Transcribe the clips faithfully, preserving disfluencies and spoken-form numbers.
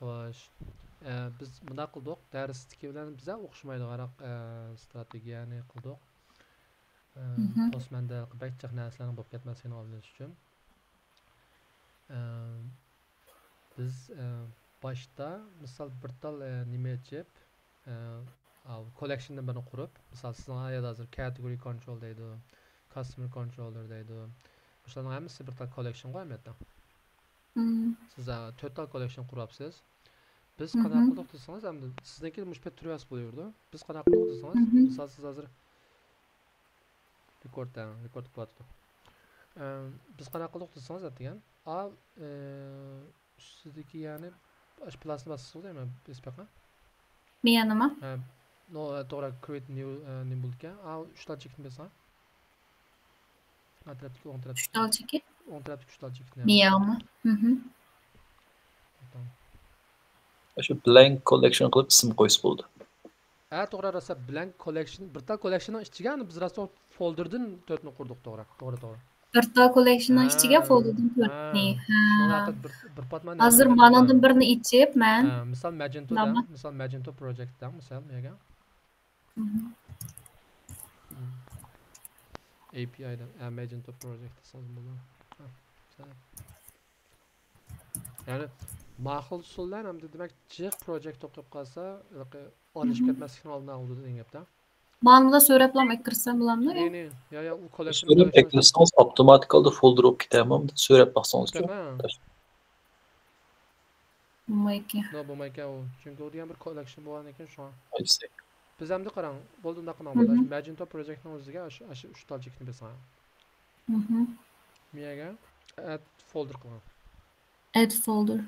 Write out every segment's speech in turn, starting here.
خوش. ئە، بىز مۇنداق قىلدۇق. دەرستىكى بىلەن بىزە ئوخشىمايدىغانراق، ئە، ستراتېگىيەنى قىلدۇق. ئە، پوستماندا بەك جىق نەرسىلەرنىڭ بولۇپ كەتمەسلىكىنى ئالدىنى ئېلىش ئۈچۈن. ئە، بىز، ئە، باشتا، مىسال، بىر تال، ئە، نېمە ئېچىپ، ئە، ئاۋۇ كوللېكشندىن بىرنى قۇرۇپ، مىسال، سىزنىڭ يەنە ھازىر category control دەيدۇ، customer controller دەيدۇ. مۇشۇلارنىڭ ھەممىسى بىر تال كوللېكشنغۇ ئەمەلىيەتتە. سىز، ئە، تۆت تال كوللېكشن قۇرۇپسىز. بىز قانداق قىلدۇق دېسىڭىز، ئەمدى سىزنىڭكى مۇشۇ پەت تۈرۈۋەتسە بولۇۋېرىدۇ. بىز قانداق قىلدۇق دېسىڭىز، مىسال، سىز ھازىر رېكورد، ھە، رېكورد قىلىۋاتىدۇ. ئە، بىز قانداق قىلدۇق دېسىڭىز، ئەتىگەن، ئا، ئە، ئۈستىدىكى، يەنى، ئاشۇ پلاسنى باسسىز دەيمەن، بېسىپ بېقىڭ. مېيەنىما؟ ھە، نو، توغرا، create new، ئە، نېمە بولىدىكەن؟ ئا، ئۈچ تال چېكىتنى بېسىڭ. ئا تەرەپتىكى، ئوڭ تەرەپتىكى. ئۈچ تال چېكىت؟ ئوڭ تەرەپتىكى ئۈچ تال چېكىتنى. مېيەنما؟ شۇ blank collection قىلىپ ئىسىم قويسا بولىدۇ. ھە، توغرا، راسا blank collection، بىر تال كوللېكشننىڭ ئىچىگە، ئەنە، بىز راسا فولدېردىن تۆتنى قۇردۇق، توغرا، توغرا، توغرا. بىر تال كوللېكشننىڭ ئىچىگە فولدېردىن تۆتنى. ھە. شۇڭا بىر، بىر پات مانا ھازىر مانىڭدىن بىرنى ئېچىپ، مەن. ھە، مىسال، Magento دەڭ، مىسال، Magento project دەڭ، مىسال، نېمىگە؟ ئەي پى ئاي دەڭ، ھە، Magento project دېسىڭىز بولىدۇ. ھە، سەل. يەنى، ما خىل ئۇسۇللار ئەمدى، دېمەك، جىق پروجېكت قويۇپ قالسا، ھېلىقى ئارىلىشىپ كەتمەسلىكنىڭ ئالدىنى ئالىدۇ دېگەن گەپتە. مانا بۇنداق سۆرەپلام ئەكىرسەم بولامدۇ؟ يەنى، يا، يا، ئۇ كوللېكشن سۆرەپ ئەكىرسىڭىز، ئاپتوماتىكالدا فولدېر بولۇپ كېتەرمۇ؟ سۆرەپ باقسىڭىزچۇ؟ بولمايدىكەن. نو، بولمايدىكەن ئۇ. چۈنكى ئۇ دېگەن بىر كوللېكشن بولغاندىن كېيىن شۇڭا. بىز ئەمدى قاراڭ، بولدى، ئۇنداق قىلماڭ، بولدى. ئاشۇ Magento پروجېكتنىڭ ئۆزىگە ئاشۇ، ئاشۇ ئۈچ تال چېكىتنى بېسىڭ. مېيەگە add folder قىلىڭ. Add folder.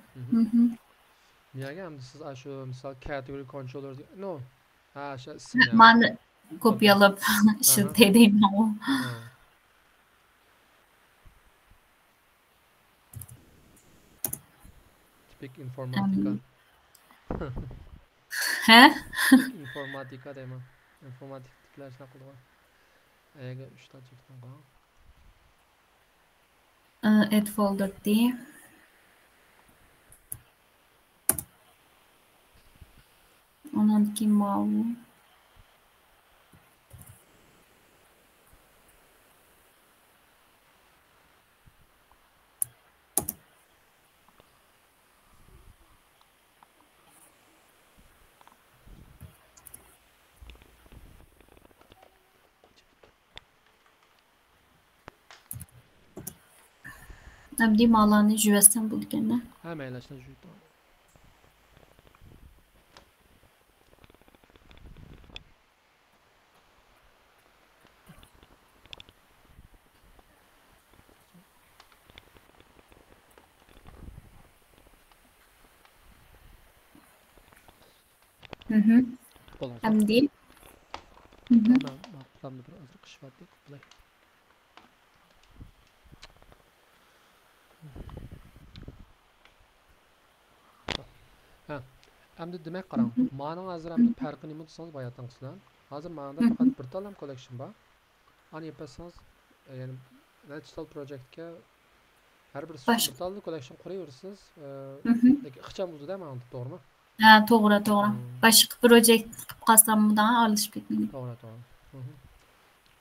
مېيەگە ئەمدى سىز ئاشۇ، مىسال، category controller، نو. ھە، ئاشۇ ئىسىمنى. مانا كوپىيالاپ ئىشلىتەي دەيمەن. تىپىك ئىنفورماتىكا. ھە؟ تىپىك ئىنفورماتىكا دەيمەن. ئىنفورماتىكىدىكىلەر شۇنداق قىلىدىغۇ. ئەگەر ئۈچ تال چېكىتىڭ قىلغان. ئە، ئەد فولدېردى. ئۇنىڭدىكى ماۋۇ. ئەمدى مالارنى يۇيۇۋەتسەم بولىدىكەن-دە. ھە، مەيلى، ئاشۇنداق يۇيۇپ. مهم. بولدى. ئەمدى. مهم. مانا، مانا، قۇلامدا بىر ئازراق ئىش بار دەپ قىلاي. ھە. ئەمدى دېمەك قاراڭ. مهم. مانىڭ ھازىر ئەمدى مهم. پەرقى نېمە دېسىڭىز، باياتىنقىسى بىلەن. ھازىر مانىڭدا مهم. پەقەت بىر تال ھەم كوللېكشن بار. ئانى يېپىۋەتسىڭىز، يەنى نەچچە تال پروجېكتكە ھەر بىر باش- بىر تالدا كوللېكشن قۇرۇۋېرىسىز، ئە، مهم. لېكىن ئىخچام بولىدۇ-دە ماڭا، توغرىمۇ؟ ھە، توغرا، توغرا. مم. باشقا پروجېكت قىلىپ قالسام، بۇنىڭغا ئارىلىشىپ كەتمىگىن. توغرا، توغرا. مهم.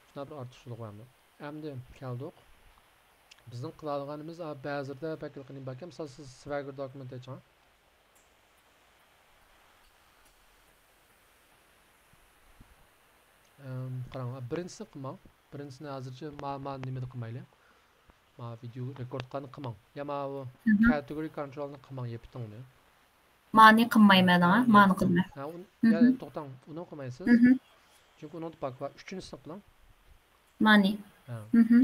شۇنداق بىر ئارتۇقچىلىق بار ئەمدى. ئەمدى كەلدۇق. بىزنىڭ قىلالىغىنىمىز، ئا، بەزىلىرىدە بەك نېمە باركەن، مىسال، سىز سۋەگگر دوكۇمېنت ئېچىڭ. ئەم، قاراڭ، بىرىنچىسىنى قىلماڭ. بىرىنچىسىنى ھازىرچە ما، ما نېمىدە قىلمايلى. ما ۋىدېو رېكورد قىلغاننى قىلماڭ. يا ماۋۇ مهم. كاتېگورى كونترولنى قىلماڭ، يېپىتىڭ ئۇنى. مانى قىلمايمەن، ھە، ھە، مانى مانى قىلماڭ. قىلماڭ. ھە، ئۇن-، يا، مهم. توختاڭ، ئۇنى قىلمايسىز. مهم. چۈنكى ئۇنىڭدا باگ بار. ئۈچىنچىسىنى قىلىڭ. مانى. ھە. مهم.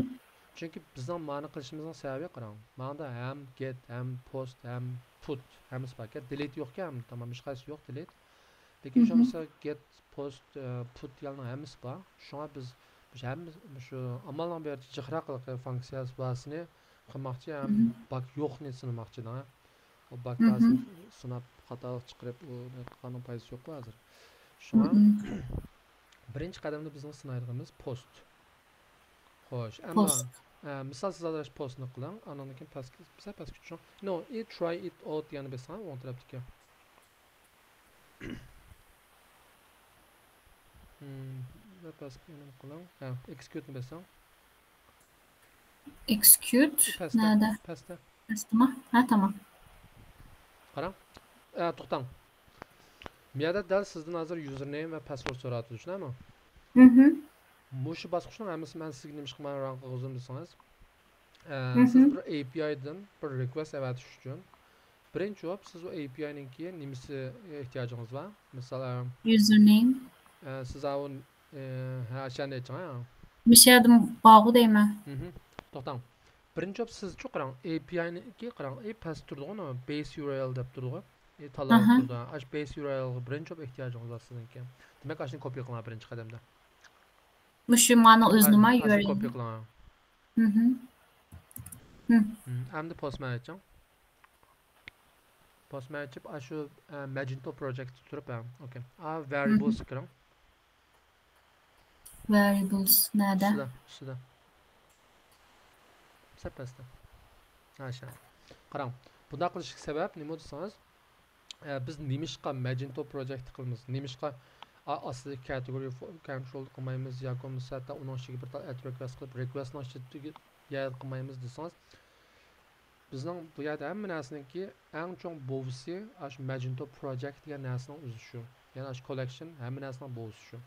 چۈنكى بىزنىڭ مانى قىلىشىمىزنىڭ سەۋەبى قاراڭ. مانىڭدا ھەم گېت، ھەم پوست، ھەم پۇت، ھەممىسى باركەن. دېلېت يوقكەن، تامام ھېچقايسىسى يوق دېلېت. لېكىن شۇ مهم. بولسا گېت، پوست، ئە، پۇت يالنىڭ ھەممىسى بار. شۇڭا بىز، بىز ھەممە شۇ ئامالنىڭ بىر جىقراق فۇنكسىيەسى بارسىنى قىلماقچى ھەم مهم. باگ يوقنى سىنىماقچى دەڭە. ئۇ باگ مهم. بارسىنى سىناپ خاتالىق چىقىرىپ، ئۇنى قىلغاننىڭ پايدىسى يوققۇ ھازىر. شۇڭا مهم. بىرىنچى قەدەمدە بىزنىڭ سىنايدىغىنىمىز پوست. خوش، ئەمما، پوست. ئە، مىسال سىز ھازىر پوستنى قىلىڭ، ئاندىن كېيىن پەسكە، سەل پەسكە چۈشۈڭ. نو، ئى، تراي ئىت ئاۋت دېگەننى بېسىڭ، ئوڭ تەرەپتىكى. ھىم، بىر پەس قىلىڭ. ھە، ئېكسكيۇتنى بېسىڭ. ئېكسكيۇت پەستە، نەدە؟ پەستە. پەستىما؟ ھە، تامام. قاراڭ. ئە، توختاڭ. بۇ يەردە دەل سىزدىن ھازىر يۇزېرنېيم ۋە پەسۋورد سوراۋاتىدۇ، چۈشتىڭىزمۇ؟ مھم. مۇشۇ باسقۇچنىڭ ھەممىسى مەن سىزگە نېمىشقا مانا رەڭ قىلغۇزدۇم دېسىڭىز، ئە، مھم. سىز بىر ئەي پىي ئايدىن بىر رىكۋېست ئەۋەتىش ئۈچۈن، بىرىنچى بولۇپ سىز ئۇ ئەي پىي ئاينىڭكى نېمىسىگە ئېھتىياجىڭىز بار؟ مىسال، ئە، يۇزېرنېيم. ئە، سىز ئاۋۇ، ئە، ھە، ئاشۇنى ئېيتىڭ، ھە. مۇشۇ يەردە بارغۇ دەيمەن. مھم. توختاڭ. بىرىنچى بولۇپ سىزچۇ قاراڭ، ئەي پىي ئاينىڭكى قاراڭ، ئەي پەستە تۇرىدىغۇ، بەيس يۇ ئار ئېل دەپ تۇرىدىغۇ. ئەي تاللاپ ئاھا. تۇرىدۇ. ئاشۇ بەيس يۇ ئار ئېلغا بىرىنچى بولۇپ ئېھتىياجىڭىز بار سىزنىڭكى. دېمەك، ئاشۇنى كوپىي قىلىڭ بىرىنچى قەدەمدە. مۇشۇ مانا ھە، ئۆزىنىما ئاشۇنى يۇ ئار ئېل. كوپىي قىلىڭ. مھم. مھم. ھىم، ئەمدى پوستمان ئېچىڭ. پوستمان ئېچىپ، ئاشۇ، ئە، ماجېنتو پروجېكتتا تۇرۇپ، ھە، ئوكەي. ئا، ۋەرىيبلسقا كىرىڭ. ۋەرىيبلس نەدە؟ ئۈستىدە، ئۈستىدە. سەل پەستە. ھە، شۇ. قاراڭ، بۇنداق قىلىشتىكى سەۋەب نېمە دېسىڭىز، ئە، بىز نېمىشقا ماجېنتو پروجېكت قىلىمىز؟ نېمىشقا ئا-، ئاستىدىكى كاتېگورىيە فو-، كونترول قىلمايمىز ياكى بولمىسا ھەتتا ئۇنىڭ ئىچىگە بىر تال ئەتىرى رىكۋېست قىلىپ، رىكۋېستنىڭ ئىچىدىكى يەر قىلمايمىز دېسىڭىز، بىزنىڭ بۇ يەردە ھەممە نەرسىنىڭكى ئەڭ چوڭ بوۋىسى ئاشۇ ماجېنتو پروجېكت دېگەن نەرسىنىڭ ئۆزى شۇ. يەنى ئاشۇ كوللېكشن ھەممە نەرسىنىڭ بوۋىسى شۇ.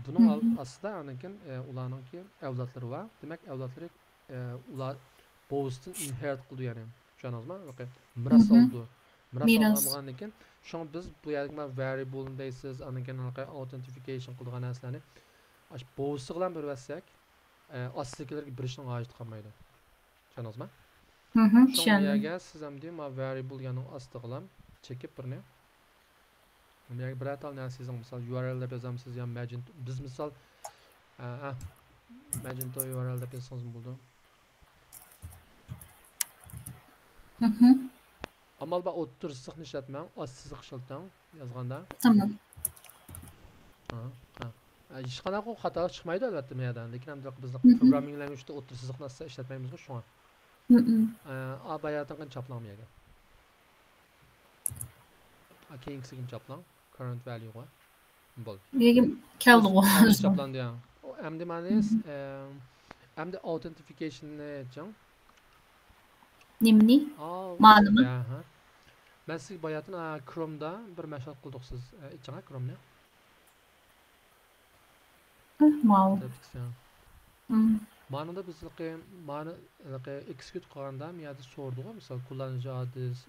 بۇنىڭ ئال-، مھم. ئاستىدا ئاندىن كېيىن، ئە، ئۇلارنىڭكى ئەۋلادلىرى بار. دېمەك، ئەۋلادلىرى، ئە، ئۇلار بوۋىسىدىن ئىنھېرىت قىلىدۇ، يەنى. چۈشەندىڭىزمۇ؟ مىراس مھم. ئالىدۇ. مىراس مىراس. ئالغاندىن كېيىن، شۇڭا بىز بۇ يەردىكى مانا ۋەرىيبلنى دەيسىز، ئاندىن كېيىن ھېلىقى ئاوتېنتىفىكېيشن قىلىدىغان نەرسىلەرنى ئاشۇ بوۋىسىغىلا بېرىۋەتسەك، ئە، ئاستىدىكىلەرگە بېرىشنىڭ ھاجىتى قالمايدۇ. چۈشەندىڭىزمۇ؟ مھم، شۇڭا بۇ چۈشەندىم. يەرگە سىز ئەمدى ما ۋەرىيبل يەنىڭ ئاستىغىلا چېكىپ بىرنى. بۇ يەرگە بىرەر تال نەرسە يېزىڭ. مىسال، يۇ ئار ئېل دەپ يازامسىز يا ماجېنتو. بىز مىسال، ئە، ئە، ماجېنتو يۇ ئار ئېل دەپ يازسىڭىزمۇ بولىدۇ. مھم. ئامال بار ئوتتۇرا سىزىقنى ئىشلەتمەڭ، ئاستى سىزىق ئىشلىتىڭ يازغاندا. تامام. ھا، ھا. ئە، ھېچقانداق خاتا چىقمايدۇ، ئەلۋەتتە، بۇ يەردە. لېكىن ئەمدى بىزنىڭ مھم. پروگراممىڭ لانگۋېجدا ئوتتۇرا سىزىقنى ئىشلەتمەيمىزغۇ، شۇڭا. مھم. ئە، ئا، باياتىنقىنى چاپلاڭ بۇ يەرگە. ئا، كېيىنكىسىگە چاپلاڭ. كاررېنت ۋەليۇغا. بولدى. لېكىن كەلدىغۇ. ھازىر چاپلاندى، يا. ئەمدى مانا، مھم. ئە، ئەمدى ئاوتېنتىفىكېيشننى ئېچىڭ. نېمىنى؟ ئا، مانىمۇ؟ يا، ھە. مەن سىزگە باياتىن، ئا، كرومدا بىر مەشغۇلات قىلدۇق سىز. ئە، ئېچىڭ، ھە، كرومنى. ماۋۇ. تەپتىكسە. مم. مانىدا بىز ھېلىقى، مانى، ھېلىقى ئېكسېكيۇت قىلغاندا، مۇ يەردە سورىدىغۇ، مىسال، كۇللانىجى ئادرېس،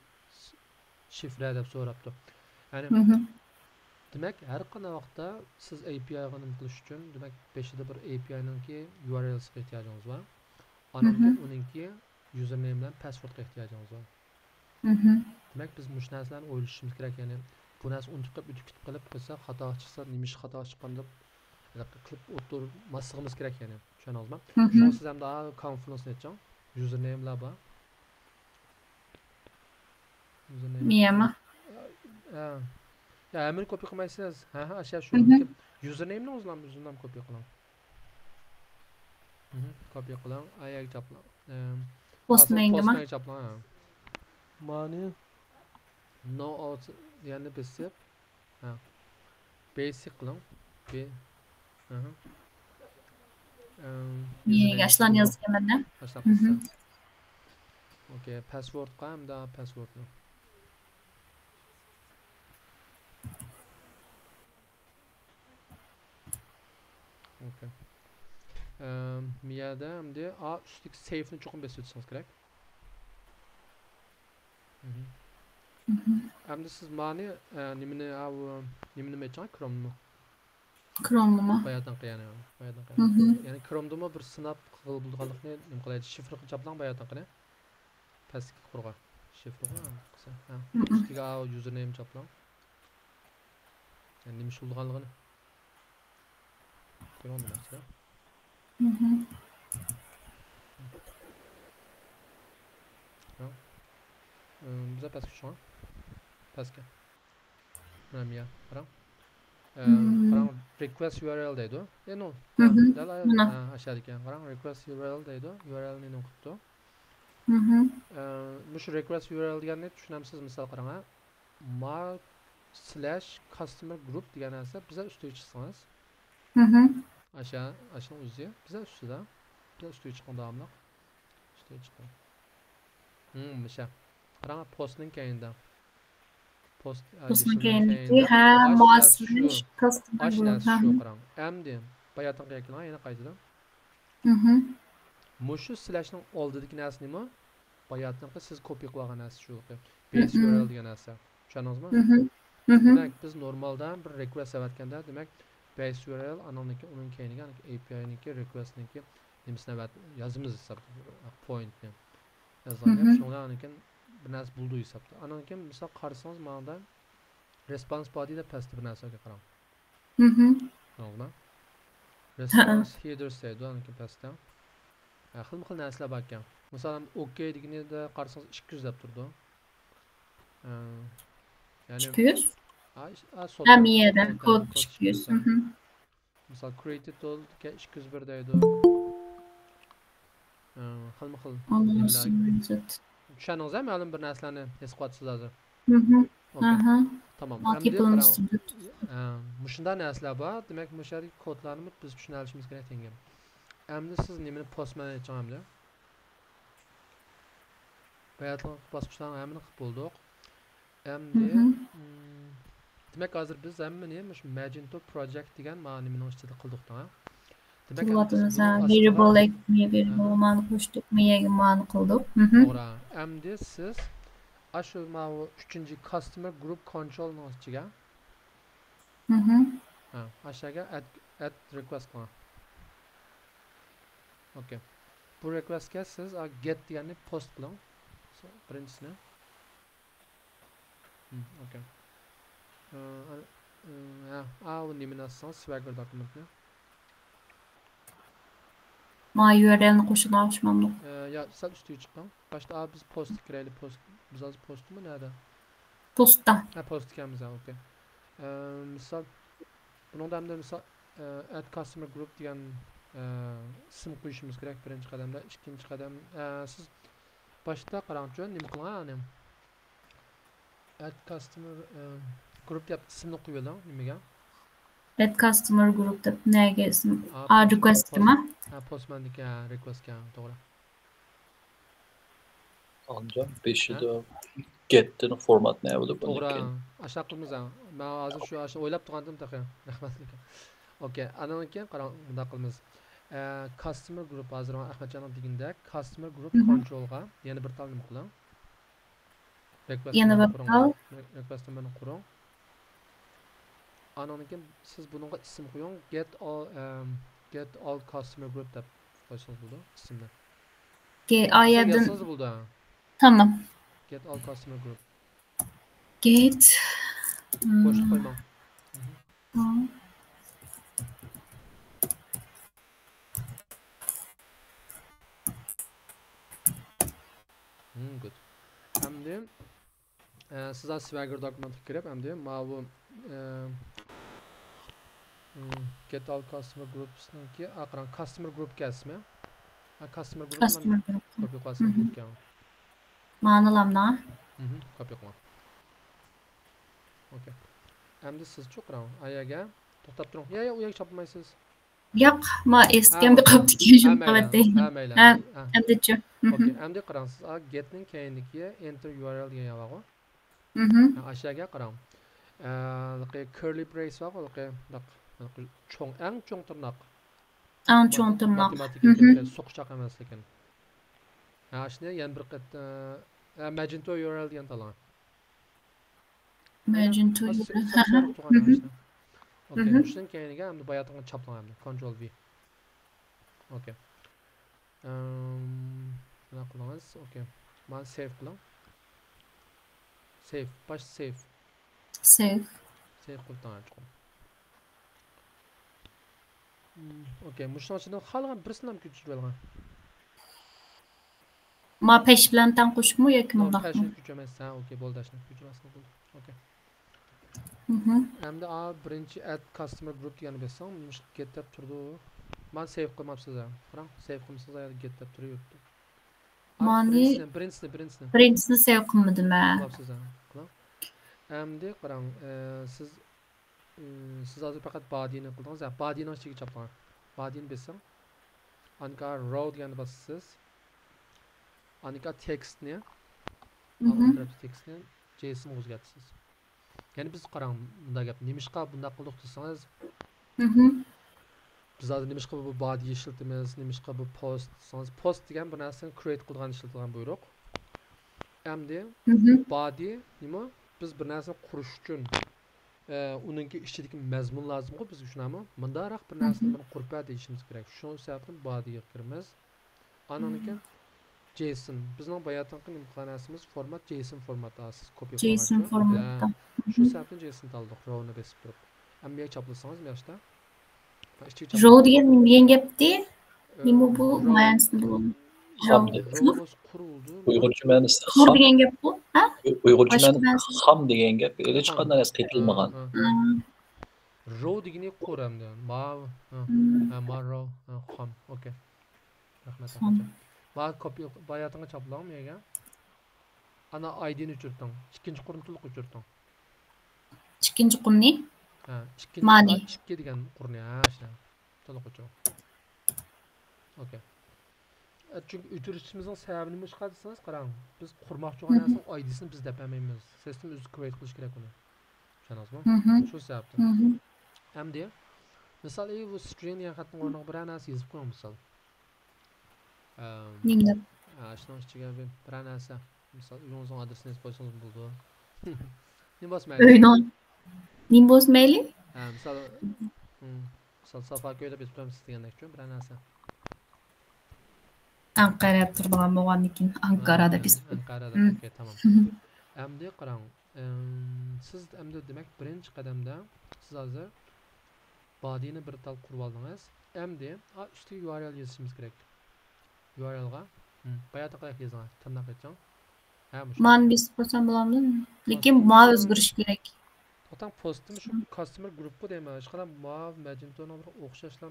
شىفرە دەپ سوراپتۇ. يەنى، مھم. دېمەك، ھەر قانداق ۋاقىتتا سىز ئەي پىي ئايغا نېمە قىلىش ئۈچۈن، دېمەك، بېشىدا بىر ئەي پىي ئاينىڭكى يۇ ئار ئېلسىغا ئېھتىياجىڭىز بار. ئانىڭدىن كېيىن مھم. ئۇنىڭكى يۇزېرنېيم بىلەن پەسۋوردقا ئېھتىياجىڭىز بار. مھم. دېمەك، بىز مۇشۇ نەرسىلەرنى ئويلىشىشىمىز كېرەك. يەنى، بۇ نەرسە ئۇنتۇپ قېلىپ، ئۆتۈپ كېتىپ قېلىپ قالسا، خاتا چىقسا، نېمە ئىش خاتا چىققان دەپ، ھېلىقى قىلىپ ئولتۇرماسلىقىمىز كېرەك، يەنى. چۈشەندىڭىزمۇ؟ مھم. شۇڭا سىز ئەمدى، ئا، كونفېرېنسنى ئېچىڭ. يۇزېرنېيملار بار. يۇزېرنېيم. مېيەما؟ ھە. يا، ھەممىنى كوپىي قىلمايسىز. ھە، ھە، ئاشۇ، شۇ. مھم. يۇزېرنېيمنى ئۆزىنىڭ، ئۆزىنىڭ كوپىي قىلىڭ. مھم، كوپىي قىلىڭ. ئايەگە چاپلاڭ. ئەم، پوستمەنگىما؟ پوستمەنگە چاپلاڭ، ھە. مانى نو ئاۋت دېگەننى بېسىپ، ھە. بېيسىك قىلىڭ. بې-، ئەھە. ئەم، ياشلارنى يازىدىكەنمەن-دە. ياشلار مھم. قىلسا. ئوكەي، پەسۋوردقا ھەمدە پەسۋوردنى. ئوكەي. ئەم، مىيەدە ئەمدى، ئا، ئۈستىدىكى سەيفنى چوقۇم بېسىۋېتىشىڭىز كېرەك. مھم. مھم. ئەمدى سىز مانى، ئە، نېمىنى، ئاۋۇ، نېمىنى ئېچىڭ، كرومنىمۇ؟ كرومنىمۇ؟ باياتىنقى، يەنى، باياتىنقى. مھم. يەنى كرومدىمۇ بىر سىناپ قىلغىلى بولىدىغانلىقىنى نېمە قىلايلى، شىفىرغا چاپلاڭ باياتىنقىنى. پەسكى قۇرغا. شىفىرغا، قىلسا. ھە. مھم. ئۈستىگە ئاۋۇ يۇزېرنېيم چاپلاڭ. يەنى نېمە ئىش بولىدىغانلىقىنى. كۆرۈڭ بۇ نەرسىلەر. مھم. ھە؟ ئىم، بىزە پەسكە چۈشۈڭ. پەسكە. مانا مىيا، قاراڭ. ئە، مم. قاراڭ، رىكۋېست يۇ ئار ئېل دەيدۇ. ئە، نو. مھم. دەل، مانا. ئە، ئاشۇ يەردىكەن. قاراڭ، رىكۋېست يۇ ئار ئېل دەيدۇ. يۇ ئار ئېل نى نېمە قىپتۇ؟ مھم. ئە، مۇشۇ رىكۋېست يۇ ئار ئېل دېگەننى چۈشىنەمسىز؟ مىسال قاراڭ، ھە. ما، سلاش كاستمېر گروپ دېگەن نەرسە بىزە ئۈستىگە چىقسىڭىز. ئاشا، ئاشۇنىڭ ئۆزى بىزە ئۈستىدە. بىزە ئۈستىگە چىقىڭ داۋاملىق. ئۈستىگە چىقىڭ. مۇشە. قاراڭ، پوستنىڭ كەينىدە. پوست، ئا، پوستنىڭ يېشىلنىڭ كەينىدىكى، كەينىدە. ھە، ئاش، ماس ئاش، شۇ. ئاش نەرسە شۇ، قاراڭ. ئەمدى باياتىنقىغا كېلىڭ، يەنە قايتىدىن. مۇشۇ سلاشنىڭ ئالدىدىكى نەرسە نېمە؟ باياتىنقى سىز كوپىي قىلىۋالغان نەرسە شۇ. بەيس يۇ ئار ئېل دېگەن نەرسە. چۈشەندىڭىزمۇ؟ دېمەك، بىز نورمالدا بىر رېكۋېست ئەۋەتكەندە، دېمەك، بەيس يۇ ئار ئېل، ئانىڭدىكى ئۇنىڭ كەينىگە، ئانىڭدىكى ئەي پىي ئاينىڭكى رېكۋېستنىڭكى نېمىسىنى ئەۋەت-، يازىمىز ھېسابتا، پوينتنى يازغان گەپ. شۇڭا ئاندىن كېيىن بىر نەرسە بولىدۇ ھېسابتا. ئاندىن كېيىن مىسال قارىسىڭىز، ماڭدا رېسپانس بادى دەپ پەستە بىر نەرسىگە قاراڭ. ئاڭلىدىڭىزمۇ؟ رېسپانس ھېدېرس دەيدۇ، ئاندىن كېيىن پەستە. ھە، خىلمۇ خىل نەرسىلەر باركەن. مىسال، ئوكەي دېگىنىدە قارىسىڭىز، ئىككى يۈز دەپ تۇرىدۇ. ئە، يەنى ئىككى يۈز؟ ھە، ئىش-، ھە، سودا. ھەممە يەردە كود، كود ئىككى يۈز. مىسال، created tool ئىككى يۈز بىر دەيدۇ. ئە، خىلمۇ خىل. چۈشەندىڭىز ھە، مەلۇم بىر نەرسىلەرنى ھېس قىلىۋاتىسىز ھازىر. ئوكەي. تامام. ئەمدى قاراڭ. ئە، مۇشۇنداق نەرسىلەر بار. دېمەك، مۇشۇ يەردىكى كودلارنى بىز چۈشىنىۋېلىشىمىز كېرەك دېگەن گەپ. ئەمدى سىز نېمىنى، پوستمەننى ئېچىڭ ئەمدى. باياتقى باسقۇچلارنىڭ ھەممىنى قىلىپ بولدۇق. ئەمدى، دېمەك، ھازىر بىز ھەممىنى مۇشۇ ماجېنتو پروجېكت دېگەن مانا نېمىنىڭ ئىچىدە قىلدۇق دەڭ. دېمەك، ئەمدى سىز بۇنىڭ ئاستىغا، ۋېرىبىل ئەكسنى، ۋېرىبىل مانى قوشتۇق، مېيەگە مانى قىلدۇق. توغرا. ئەمدى سىز ئاشۇ ماۋۇ ئۈچىنچى كاستمېر گروپ كونترولنىڭ ئىچىگە، ھە، ئاشۇ يەرگە ئەد، ئەد رېكۋېست قىلىڭ. ئوكەي. بۇ رېكۋېستكە سىز، ئا، گېت دېگەننى پوست قىلىڭ. بىرىنچىسىنى. ھم، ئوكەي. ئە، ئە، ئە، ئا، ئۇ نېمىنى ئاچسىڭىز، سۋەگگر دوكۇمېنتنى. مانا يۇ ئار ئېلنى قوشىدىغان ئوخشىمامدۇ؟ ئە، يا، سەل ئۈستىگە چىقىڭ. باشتا، ئا، بىز پوستقا كىرەيلى، پوست، بىز ھازىر پوستتىمۇ، نەدە؟ پوستتا. ھە، پوستتا ئىكەنمىز، ھە، ئوكەي. ئە، مىسال، بۇنىڭدا ئەمدى مىسال، ئە، ئەد كاستمېر گروپ دېگەن، ئە، ئىسىم قويۇشىمىز كېرەك بىرىنچى قەدەمدە. ئىككىنچى قەدەم، ئە، سىز باشتا قاراڭچۇ، نېمە قىلغان، ئەنە. ئەد كاستمېر، ئە، گروپ دەپ ئىسىمنى قويۇۋېلىڭ، نېمىگە؟ ئەد كاستمېر گروپ دەپ نەگە ئىسىم؟ ئا، رېكۋېستكىما؟ ھە، پوستمەندىكى، ھە، رېكۋېستكە، توغرا. ئاندىن بېشىدا گېتتىن فورمات نە بولۇپ، توغرا. ئاشۇنداق قىلىمىز ھە. مەن ھازىر شۇ، ئاشۇ ئويلاپ تۇرغانتىم تېخى. رەھمەت. ئوكەي، ئاندىن كېيىن قاراڭ، مۇنداق قىلىمىز. ئە، كاستمېر گروپ، ھازىر ئەخمەتجاننىڭ دېگىنىدەك، كاستمېر گروپ كونترولغا يەنە بىر تال نېمە قىلىڭ؟ يەنە بىر تال. رېكۋېست نومېرىنى قۇرۇڭ. ئانىڭدىن كېيىن سىز بۇنىڭغا ئىسىم قويۇڭ. Get all، ئەم، get all customer group دەپ قويسىڭىز بولىدۇ ئىسىمنى. ئوكەي، ئا يەردىن يازسىڭىز بولىدۇ. تامام. Get all customer group. Get، بوشلۇق قويماڭ. ھم، گۇد. ئەمدى، ئە، سىز ھازىر سۋەگگر دوكۇمېنتقا كىرىپ، ئەمدى ماۋۇ، ئە، ھم، get all customer groups نىڭكى، ئا، قاراڭ، customer group كەلسىمۇ؟ ھە، customer group كوپىي قىلسىڭىز بولىدىكەن. مانىلامدا؟ ھم، كوپىي قىلىڭ. ئوكەي. ئەمدى سىزچۇ قاراڭ، ئا يەرگە توختاپ تۇرۇڭ. يا، يا، ئۇ يەرگە چاپلىمايسىز. ياق، ما ئېسىتكەن بىر قاپتىكەن، شۇنى قىلىۋەتتى. ھە، مەيلى. ھە، ئەمدىچۇ؟ ئوكەي، ئەمدى قاراڭ، سىز، ئا، گېتنىڭ كەينىدىكى enter يۇ ئار ئېل دېگەن يەر بارغۇ؟ ھە، ئاشۇ يەرگە قاراڭ. ئە، ھېلىقى كېرلى برېيس بارغۇ، ھېلىقى، ھېلىقى چوڭ، ئەڭ چوڭ تىرناق. ئەڭ چوڭ تىرناق. ماتېماتىكا سوقۇچاق ئەمەس لېكىن. ھە، ئاشۇنى يەنە بىر قېت، ئە، ماجېنتو يۇ ئار ئېل دېگەن تاللاڭ. ماجېنتو يۇ ئار ئېل. ئوكەي، مۇشۇنىڭ كەينىگە ئەمدى باياتىنقىنى چاپلاڭ ئەمدى. كونترول ۋى. ئوكەي. ئەم، نېمە قىلدىڭىز؟ ئوكەي. مانا سېيف قىلىڭ. سېيف، باش سېيف. سېيف. سېيف قىلىپ تاڭ چوقۇم. ھم، ئوكەي، مۇشۇنىڭ ئىچىدىن خالىغان بىرسىنى كۆچۈرۈۋالغان. ما پەش بىلەن تەڭ قوشۇپمۇ ياكى مۇنداقمۇ؟ پەشنى كۆچۈرمەيسىز، ھە، ئوكەي، بولدى، ئاشۇنى كۆچۈرمەسىڭىز بولدى. ئوكەي. ئەمدى ئا، بىرىنچى ئەد كاستمېر گروپ دېگەننى بېسىڭ، نېمىشقا گېت دەپ تۇرىدۇ؟ مانا سېيف قىلماپسىز، ھە. قاراڭ، سېيف قىلمىسىڭىز، ئا يەردە گېت دەپ تۇرۇۋېرىپتۇ. مانى بىرىنچىسىنى، بىرىنچىسىنى، بىرىنچىسىنى. بىرىنچىسىنى سېيف قىلمىدىم، ھە. قىلماپسىز، ھە. قىلىڭ. ئەمدى قاراڭ، ئە، سىز، ئە، سىز ھازىر پەقەت بادىنى قىلدىڭىز. ھە، بادىنىڭ ئىچىگە چاپلىڭ. بادىنى بېسىڭ. ئانىكا row دېگەننى باسىسىز. ئانىكا تېكىستنى، مھم. تېكىستنى جېيسونغا ئۆزگەرتىسىز. يەنى بىز قاراڭ، مۇنداق گەپ، نېمىشقا بۇنداق قىلدۇق دېسىڭىز، مھم. بىز ھازىر نېمىشقا بۇ بادى ئىشلىتىمىز، نېمىشقا بۇ پوست دېسىڭىز، پوست دېگەن بىر نەرسىنى كرېئېت قىلىدىغان، ئىشلىتىدىغان بۇيرۇق. ئەمدى مھم. بادى نېمە؟ بىز بىر نەرسىنى قۇرۇش ئۈچۈن، ئە، ئۇنىڭكى ئىچىدىكى مەزمۇن لازىمغۇ بىزگە، شۇنداقمۇ؟ مۇنداقراق بىر نەرسىنى مھم. بۇنى قۇرۇپ بەر دېيىشىمىز كېرەك. شۇ سەۋەبتىن بادىگە كىرىمىز. ئانىڭدىن كېيىن جېيسون. بىزنىڭ باياتىنقى نېمە قىلغان نەرسىمىز فورمات، جېيسون فورمات. ھە، سىز كوپىيە قىلغان. جېيسون فورماتتا. شۇ سەۋەبتىن جېيسون تاللىدۇق، روۋنى بېسىپ تۇرۇپ. ئەمما يەنە چاپلىسىڭىز مۇياشتا. ئىچىگە چاپ. روۋ دېگەن نېمە دېگەن گەپتى؟ ئە، نېمە بۇ؟ روۋ. مەنىسىنى بىلمەيمەن. خام روۋ. دېگەن. روۋ بولسا قۇر بولىدۇ. ئۇيغۇرچە مەنىسى قۇر خام. دېگەن گەپقۇ؟ ھە؟ ئۇي-، ئۇيغۇرچە باشقا مەنىسى مەنىسى. خام دېگەن گەپ. ھېچقانداق نەرسە قېتىلمىغان. ھە، ھە. ھە. روۋ دېگىنى قۇر ئەمدى. ماۋ. ھە. ھە، ماۋ روۋ. ھە، خام. ئوكەي. رەھمەت، خام. ئاكىچان. ما كوپىيە، باياتىنغا چاپلاڭ مەيگە. ئانا ئايدىنى ئۆچۈرتۈڭ. ئىككىنچى قۇرنى تولۇق ئۆچۈرتۈڭ. ئىككىنچى قۇرنى؟ ھە، ئىككىنچى مانى. قۇر، ئىككى دېگەن قۇرنى، ھە، شۇ. تولۇق ئۆچۈرۈڭ. ئوكەي. ئە، چۈنكى ئۆچۈرۈشىمىزنىڭ سەۋەبى نېمە ئىشقا دېسىڭىز، قاراڭ. بىز قۇرماقچى بولغان مھم. نەرسىنىڭ ئايدىسىنى بىز دەپ بەرمەيمىز. سىستېما ئۆزى كرېئېت قىلىشى كېرەك ئۇنى. چۈشەندىڭىزمۇ؟ مھم. شۇ سەۋەبتىن. مھم. ئەمدى، مىسال، ئى، بۇ سترىڭ دېگەن خەتنىڭ ئورنىغا بىرەر نەرسە يېزىپ قويۇڭ، مىسال. ئەم، نېمە دەپ؟ ئە، شۇنىڭ ئىچىگە بىر، بىرەر نەرسە، مىسال، ئۆيىڭىزنىڭ ئادرېسىنى يېزىپ قويسىڭىز بولىدۇ. نېمە بولسا مەيلى. ئۆينىڭ نېمە بولسا مەيلى؟ ئە، مىسال، ھىم، مىسال، سافاكۆي دەپ يېزىپ قويامسىز دېگەندەكچۇ، بىرەر نەرسە. ئەنقەرە دەپ تۇرىدىغان بولغاندىكىن، ئەنقارا ھە، دەپ يېزىپ قويدۇم. ئەنقەرە دەپ، مھم. ئوكەي، تامام. ئەمدى قاراڭ، ئەم، سىز ئەمدى دېمەك بىرىنچى قەدەمدە سىز ھازىر بادىنى بىر تال قۇرۇۋالدىڭىز. ئەمدى، ئا، ئۈستىگە يۇ ئار ئېل يېزىشىمىز كېرەك. يۇ ئار ئېلغا. ھىم، باياتىقىدەك يېزىڭ. تىرناق ئېچىڭ. ھە، مۇشۇ. مانى بېسىپ قويسام بولامدۇ؟ لېكىن ماۋ ئۆزگىرىشى كېرەك. توختاڭ، پوستتىمۇ شۇ كاستمېر گرۇپقۇ دەيمەن. ھېچقانداق ماۋ، مەجېنتونىڭ بىر ئوخشاشلا.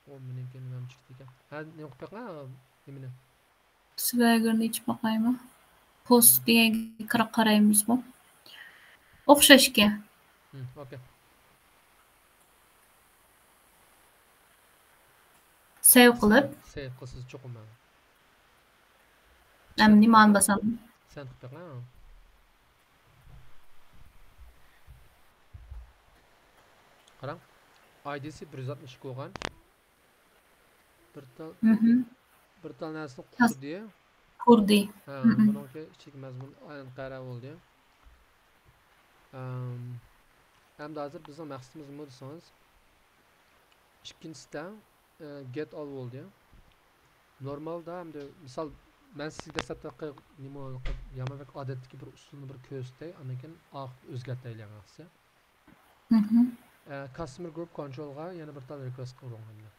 ئۇ مېنىڭكى نېمەم چىقتى ئىكەن. ھە، نېمە قىلىپ بېقىڭ، ھە، نېمىنى؟ سۋەگگېرنى ئېچىپ باقايمۇ؟ پوست دېگەنگە كىرىپ قارايمىزمۇ؟ ئوخشاش ئىكەن. ھىم، ئوكەي. سەيۋ قىلىپ. سەيۋ قىلسىز چوقۇم ماڭا. ئەمدى مانى باسام. سەن قىلىپ بېقىڭ. قاراڭ. ئايدىسى بىر يۈز ئاتمىش ئىككى بولغان. بىر تال، مھم. بىر تال نەرسىنى قۇردى. قۇردى. ھە، مھم. بۇنىڭكى ئىچىدىكى مەزمۇن ئەنقەرە بولدى. ئەم، ئەمدى ھازىر بىزنىڭ مەقسىتىمىز نېمە دېسىڭىز، ئىككىنچىسىدە، ئە، گېت ئال بولدى. نورمالدا ئەمدى مىسال، مەن سىزگە دەسلەپتە نېمە، يامان بەك ئادەتتىكى بىر ئۇسۇلنى بىر كۆرسىتەي، ئاندىن كېيىن ئاخىرىدا ئۆزگەرتەيلى ھەممىسى. مھم. ئە، كاستمېر گرۇپ كونترولغا يەنە بىر تال رىكۋېست قىلىڭ ئەمدى.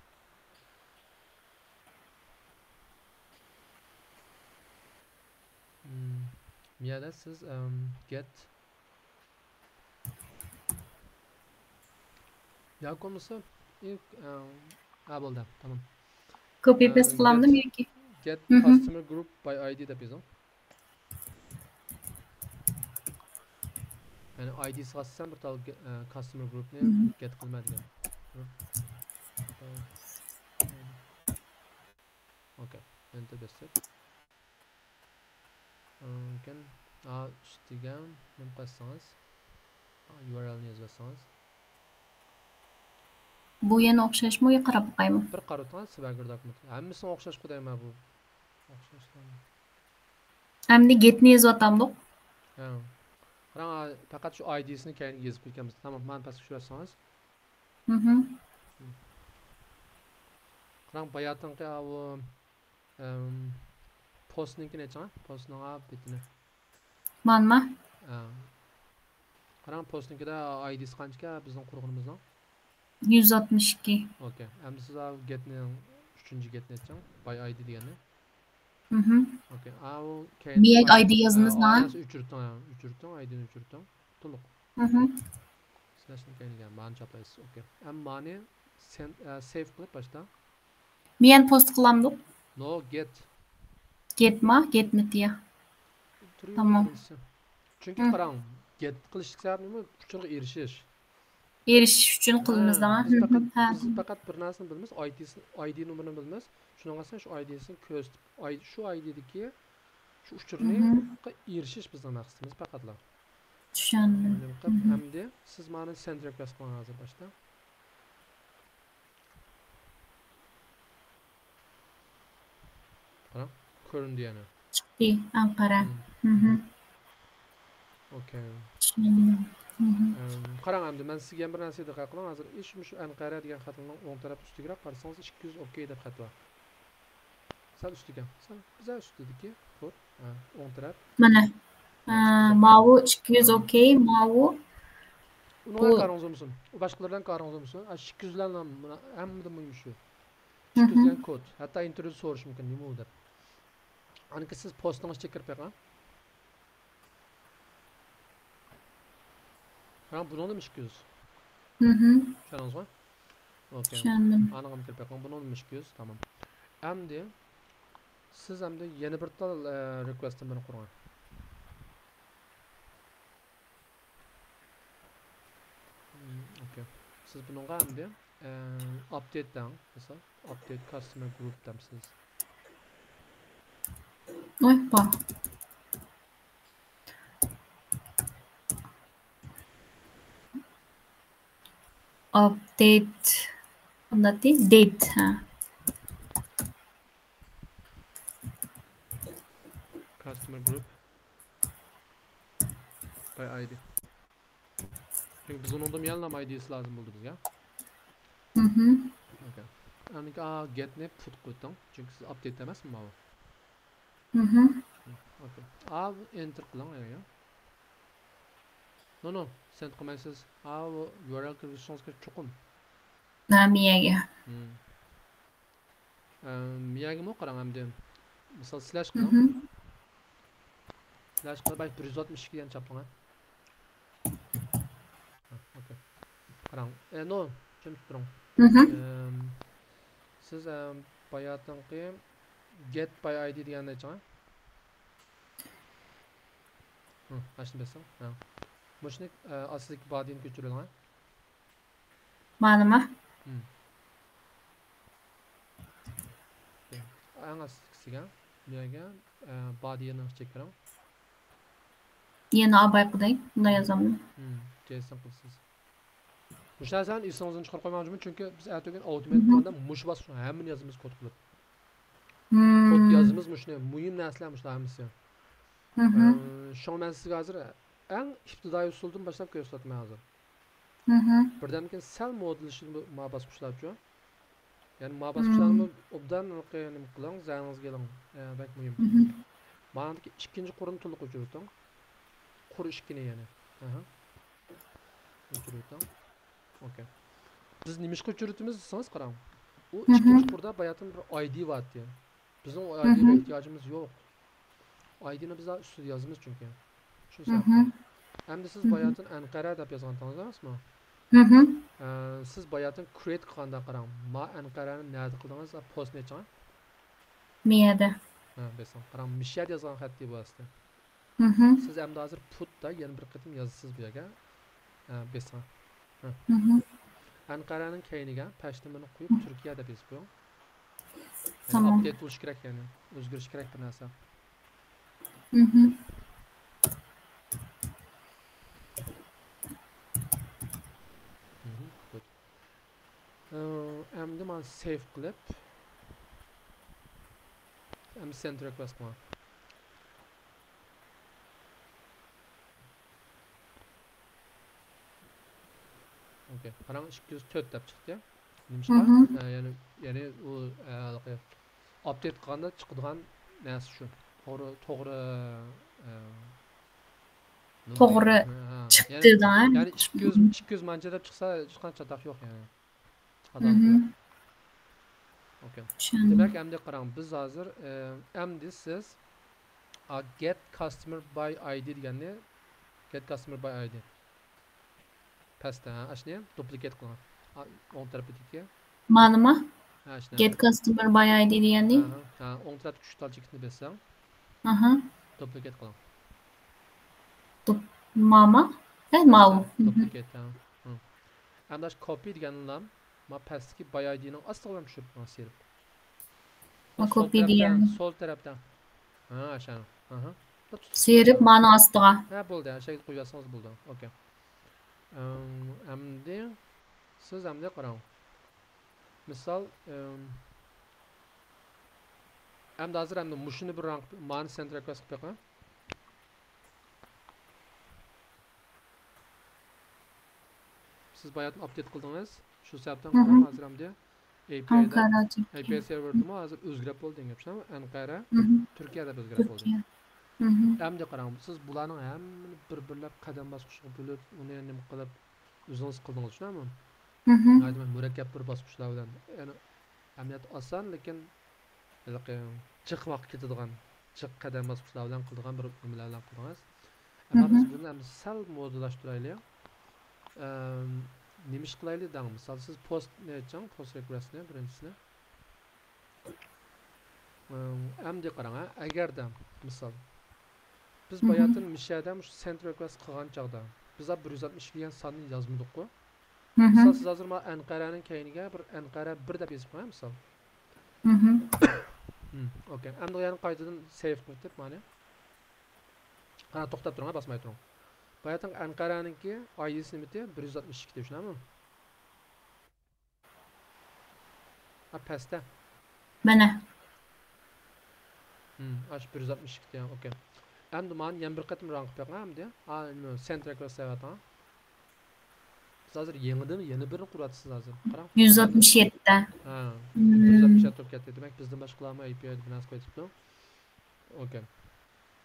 مم، مۇ يەردە سىز، ئەم، گېت ياكى بولمىسا، ئى، ئەم، ھە، بولدى، تامام. كوپى ئە، پېست قىلامدىم گېت، ياكى؟ گېت مھم. كاستمېر گرۇپ باي ئاي دى دەپ يېزىڭ. يەنى ئاي دىسىغا ئاساسەن بىر تال گە-، ئە، كاستمېر گرۇپنى مھم. گېت قىلما دېگەن. ئوكەي، ئېنتېر بېسىپ. ئاندىن كېيىن، ئا، ئۈستىگە نېمە قىلسىڭىز، ئا، يۇ ئار ئېلنى يېزىۋەتسىڭىز. بۇ يەنە ئوخشاشمۇ؟ يا قاراپ باقايمۇ؟ بىر قارىتىڭ، سۋەگگېر دوكۇمېنت. ھەممىسىنىڭ ئوخشاش دەيمەن بۇ. ئوخشاش. ئەمدى گېتنى يېزىۋاتامدۇق؟ ھە. قاراڭ، پەقەت شۇ ئاي دىسىنى كەينىگە يېزىپ كەتكەنمىز. تامام، مانا پەسكە چۈشۈرسىڭىز. مھم. قاراڭ، باياتىنقى ئاۋۇ، ئەم، پوستنىڭكىنى ئېچىڭ، پوستنىڭ ئا بېتىنى. مانىما؟ ھە. قاراڭ، پوستنىڭكىدە ئاي دىسى قانچىكەن بىزنىڭ قۇرغىنىمىزنىڭ؟ يۈز ئاتمىش ئىككى. ئوكەي. ئەمدى سىز ئاۋۇ گېتنىڭ ئۈچىنچى گېتنى ئېچىڭ. باي ئاي دى دېگەننى. مھم. ئوكەي. ئاۋۇ كەينى مىيەك ئاي دى يازىمىز ئا، ماڭا. ئۆچۈرتۈڭ، ھە، ئۆچۈرتۈڭ، ئاي دىنى ئۆچۈرتۈڭ. تولۇق. مھم. سىلەشنىڭ كەينىگە مانى چاپلايسىز. ئوكەي. ئەمما مانى سەن، ئە، سېيف قىلىپ باشتا. مىيەن پوست قىلامدۇق؟ نو، گېت. گېتما؟ گېتمىتى يا. تامام. چۈنكى مم. قاراڭ، گەت قىلىشلىق سەۋەب نېمە؟ ئۇچۇرغا ئېرىشىش. ئېرىشىش ئۈچۈن قىلىمىز دەڭ. بىز پەقەت، بىز پەقەت بىر نەرسىنى بىلىمىز، ئايدىسى، ئايدى نومۇرىنى بىلىمىز. شۇنىڭغا سەن شۇ ئايدىسىنى كۆرسىتىپ، ئاي-، شۇ ئايدىدىكى شۇ ئۇچۇرنى ئېرىشىش بىزنىڭ مەقسىتىمىز پەقەتلا. چۈشەندىم. ئەمدى سىز مانا سەن تىرەك يازىڭ ھازىر باشتا. قاراڭ، كۆرۈندى يەنە. چىقتى، ئەنقەرە. ئوكەي. چۈشەندىم. قاراڭ ئەمدى، مەن سىزگە يەنە بىر نەرسە دىققەت قىلىڭ. ھازىر ئىش مۇشۇ ئەنقەرە دېگەن خەتنىڭ ئوڭ تەرەپ ئۈستىگىرەك قارىسىڭىز، ئىككى يۈز ئوكەي دەپ خەت بار. سەل ئۈستىگە، سەل بىزە ئۈستىدىكى تور. ھە، ئوڭ تەرەپ. مانا. ھە، ماۋۇ ئىككى يۈز ئوكەي، ماۋۇ. ئۇنىڭغا كارىڭىز بولمىسۇن. ئۇ باشقىلىرىدىن كارىڭىز بولمىسۇن. ھە، ئىككى يۈز بىلەن ھەممىدىن مۇھىم شۇ. ئىككى يۈز دېگەن كود. ھەتتا ئىنتېرۋيۇدا سورىشى مۇمكىن، نېمە ئۇ دەپ. ئانىكى سىز پوستىڭىزغا كىرىپ بېقىڭ. قاراڭ، بۇنىڭدىمۇ ئىككى يۈز. چۈشەندىڭىزغۇ؟ ئوكەي. چۈشەندىم. ئانىڭغىمۇ كىرىپ بېقىڭ. بۇنىڭدىمۇ ئىككى يۈز، تامام. ئەمدى سىز ئەمدى يەنە بىر تال، ئە، رېكۋېست نومۇرىنى قۇرۇڭ. ئوكەي. سىز بۇنىڭغا ئەمدى، ئە، ئاپدېيت دەڭ. مىسال، ئاپدېيت كاستمەر گۇرۇپ دەمسىز. ۋاي، بار. ئاپدېيت. ئۇنداق دېيىل، دېيت، ھە. كاستمەر گۇرۇپ باي ئايدى. چۈنكى بىز ئۇنىڭدىن يەنىلا ئايدىسى لازىم بولدى بىزگە. ئوكەي. ئەمدى گەتنى پۇت قويتۇڭ. چۈنكى سىز ئاپدېيت ئەمەسمۇ ماۋۇ؟ ئوكەي. ئا، ئېنتېر قىلىڭ يەنە. نو، نو، سەن قىلمايسىز. ئا، ئۇ يۇ ئار ئېل كىرگۈزۈشىڭىز كېرەك چوقۇم. نامىيەگە. مىيەگىمۇ قاراڭ ئەمدى. مىسال، سلەش قىلىڭ. سلەش قىلىپ، بىر يۈز ئاتمىش ئىككى دېگەن چاپلىڭ. ھە، ئوكەي. قاراڭ. ئە، نو، جىم تۇرۇڭ. سىز، ئە، باياتىنقى گەت باي ئايدى دېگەننى ئېچىڭ. ھە، ئاشۇنى بېسىڭ. ھە. مۇشۇنى، ئە، ئاستىدىكى بادىنى كۆچۈرۈۋېلىڭ. مانىما؟ ئەڭ ئاستىدىكىسىگە، بۇ يەرگە، ئە، بادىيەنىڭ ئىچىگە كىرىڭ. يەنە ئاباي قىداي، بۇنداق يازامدۇ؟ جەيسون قىلىسىز. مۇشۇ نەرسىلەرنى ئېسىڭىزدىن چىقىرىپ قويماڭ، چۈنكى بىز ئەتىگۈن ئاۋتومات قىلغاندا مۇشۇ باسقۇچنىڭ ھەممىنى يازىمىز كود قىلىپ. كود يازىمىز مۇشۇنى، مۇھىم نەرسىلەر مۇشۇلار ھەممىسى. ئە، شۇڭا مەن سىزگە ھازىر ئەڭ ئىپتىدائىي ئۇسۇلدىن باشلاپ كۆرسىتىۋاتىمەن ھازىر. بىردەمدىن كېيىن سەل مودېللىشىدۇ ما باسقۇچلارچۇ. يەنى ما باسقۇچلارنى ئوبدان نېمە قىلىڭ، زەنىڭىزگە ئېلىڭ. ئە، بەك مۇھىم. مانىڭدىكى ئىككىنچى قۇرنى تولۇق ئۆچۈرۈۋېتىڭ. قۇر ئىككىنى يەنى. ئەھە. ئۆچۈرۈۋېتىڭ. ئوكەي. بىز نېمىشقا ئۆچۈرۈۋېتىمىز دېسىڭىز قاراڭ. ئۇ ئىككىنچى قۇردا باياتىن بىر ئايدى بار ئىدى. بىزنىڭ ئۇ ئايدىغا ئېھتىياجىمىز يوق. ئايدىنى بىز ئۈستىدە يازىمىز چۈنكى. شۇ سەۋەبتىن. ئەمدى سىز باياتىن ئەنقەرە دەپ يازغانتىڭىز ئەمەسمۇ؟ ئە، سىز باياتىن كرېيت قىلغاندا قاراڭ. ما ئەنقەرەنى نەدە قىلدىڭىز؟ پوستنى ئېچىڭ. مىيەدە. ھە، بېسىڭ. قاراڭ، مىشيەدە يازغان خەت دېيىلىۋاتىدۇ. سىز ئەمدى ھازىر پۇتتا يەنە بىر قېتىم يازىسىز بۇ يەرگە. ئە، بېسىڭ. ئەنقەرەنىڭ كەينىگە پەشتىمىنى قويۇپ، تۈركىيە دەپ يېزىپ قويۇڭ. يەنى ئاپدېيت بولۇشى كېرەك، يەنى ئۆزگىرىشى كېرەك بىر نەرسە. ئەمدى مانا سېيف قىلىپ، ئەمدى سەن تىرەك باسقىن. ئوكەي. قاراڭ، ئىككى يۈز تۆت دەپ چىقتى. نېمىشقا؟ ئە، يەنى، يەنى ئۇ، ئە، ھېلىقى ئاپدېيت قىلغاندا چىقىدىغان نەرسە شۇ. توغرا، توغرا، ئە، توغرا چىقتى. يەنى، يەنى ئىككى يۈز، ئىككى يۈز مانچە دەپ چىقسا، ھېچقانداق چاتاق يوق يەنى. ئادالەت يوق. ئوكەي. دېمەك، ئەمدى قاراڭ، بىز ھازىر، ئە، ئەمدى سىز، ئا، گەت كاستمەر باي ئايدى دېگەننى، گەت كاستمەر باي ئايدى. پەستە، ھە، ئاشۇنى دوپلىكېت قىلىڭ. ئوڭ تەرىپىدىكى. مانىما؟ ھە، ئاشۇنى. گەت كاستمەر باي ئايدى دېگەننى. ھە، ئوڭ تەرەپتىكى ئۈچ تال چېكىتنى بېسىڭ. ئاھا. دوپلىكېت قىلىڭ. دوپ-، ماما؟ ھە، ماۋۇ. دۇپلىكېت، ھە. ھە. ئەمدى ئاشۇ كوپى دېگەننى ما پەستىكى باي ئايدىنىڭ ئاستىغا بىلەن چۈشۈرۈپ ماڭا سىيرىپ. ھە، كوپى دېگەن. سول تەرەپتە. ھە، ئاشۇ. ئاھا. سىيرىپ مانىڭ ئاستىغا. ھە، بولدى. ئاشۇ يەرگە قويۇۋەتسىڭىز بولدى. ئوكەي. ئەم، ئەمدى سىز ئەمدى قاراڭ. مىسال، ئەم، ئەمدى ھازىر ئەمدى مۇشۇنى بىر رەڭ قىلىپ، مانى سەنتىر ئەكۋەس قىلىپ بېقىڭ. سىز باياتىن ئاپدېيت قىلدىڭىز. شۇ سەۋەبتىن قاراڭ، ھازىر ئەمدى ئەي پى ئاي دا، ئەي پى ئاي سېرۋېردىمۇ ھازىر ئۆزگىرەپ بولدى دېگەن گەپ، شۇنداقمۇ؟ ئەنقەرە، تۈركىيە دەپ ئۆزگىرەپ بولدى. ئەمدى قاراڭ، سىز بۇلارنىڭ ھەممىنى بىر-بىرلەپ قەدەم باسقۇچقا بۆلۈپ، ئۇنى نېمە قىلىپ، ئۆزىڭىز قىلدىڭىز، شۇنداقمۇ؟ ناھايىتى مۇرەككەپ بىر باسقۇچلار بىلەن. يەنى ئەمەلىيەتتە ئاسان، لېكىن ھېلىقى جىق ۋاقىت كېتىدىغان، جىق قەدەم باسقۇچلار بىلەن قىلىدىغان بىر نېمىلەر بىلەن قىلدىڭىز. ئەمما بىز بۇنى ئەمدى سەل مودىلاشتۇرايلى. ئەم، نېمە ئىش قىلايلى دەڭ؟ مىسال، سىز پوستنى ئېچىڭ، پوست رېكۋېستنى بىرىنچىسىنى. ئەمدى قاراڭ، ھە، ئەگەردە، مىسال، بىز باياتىن مىشەدە مۇشۇ سەنتىر رېكۋېست قىلغان چاغدا، بىز بىر يۈز ئاتمىش ئىككى دېگەن ساننى يازمىدۇققۇ؟ مىسال، سىز ھازىر مانا ئەنقەرەنىڭ كەينىگە بىر ئەنقەرە بىر دەپ يېزىپ قويۇڭ، مىسال. ئوكەي. ئەمدى يەنە قايتىدىن سەيۋ قىلىۋېتىپ، مانا. قاراڭ، توختاپ تۇرۇڭ، ھە، باسماي تۇرۇڭ. باياتىنقى ئەنقەرەنىڭكى ئايدىسى نېمىتى؟ بىر يۈز ئاتمىش ئىككى، شۇنداقمۇ؟ ھە، پەستە. مانا. ھىم، ئاشۇ بىر يۈز ئاتمىش ئىككى، ئوكەي. ئەمدى مانا يەنە بىر قېتىم رەڭ قىلىپ بېقىڭ، ئەمدى. ھا، سەنتىر رېكۋېست دەۋاتىڭ. سىز ھازىر يېڭىدىن يەنە بىرنى قۇرۇۋاتىسىز ھازىر. قاراڭ. يۈز ئاتمىش يەتتە. ھە، بىر يۈز ئاتمىش يەتتە بولۇپ كەتتى. دېمەك، بىزدىن باشقىلارمۇ ئەي پى ئاي دە بىر نەرسە قويۇپتۇ. ئوكەي.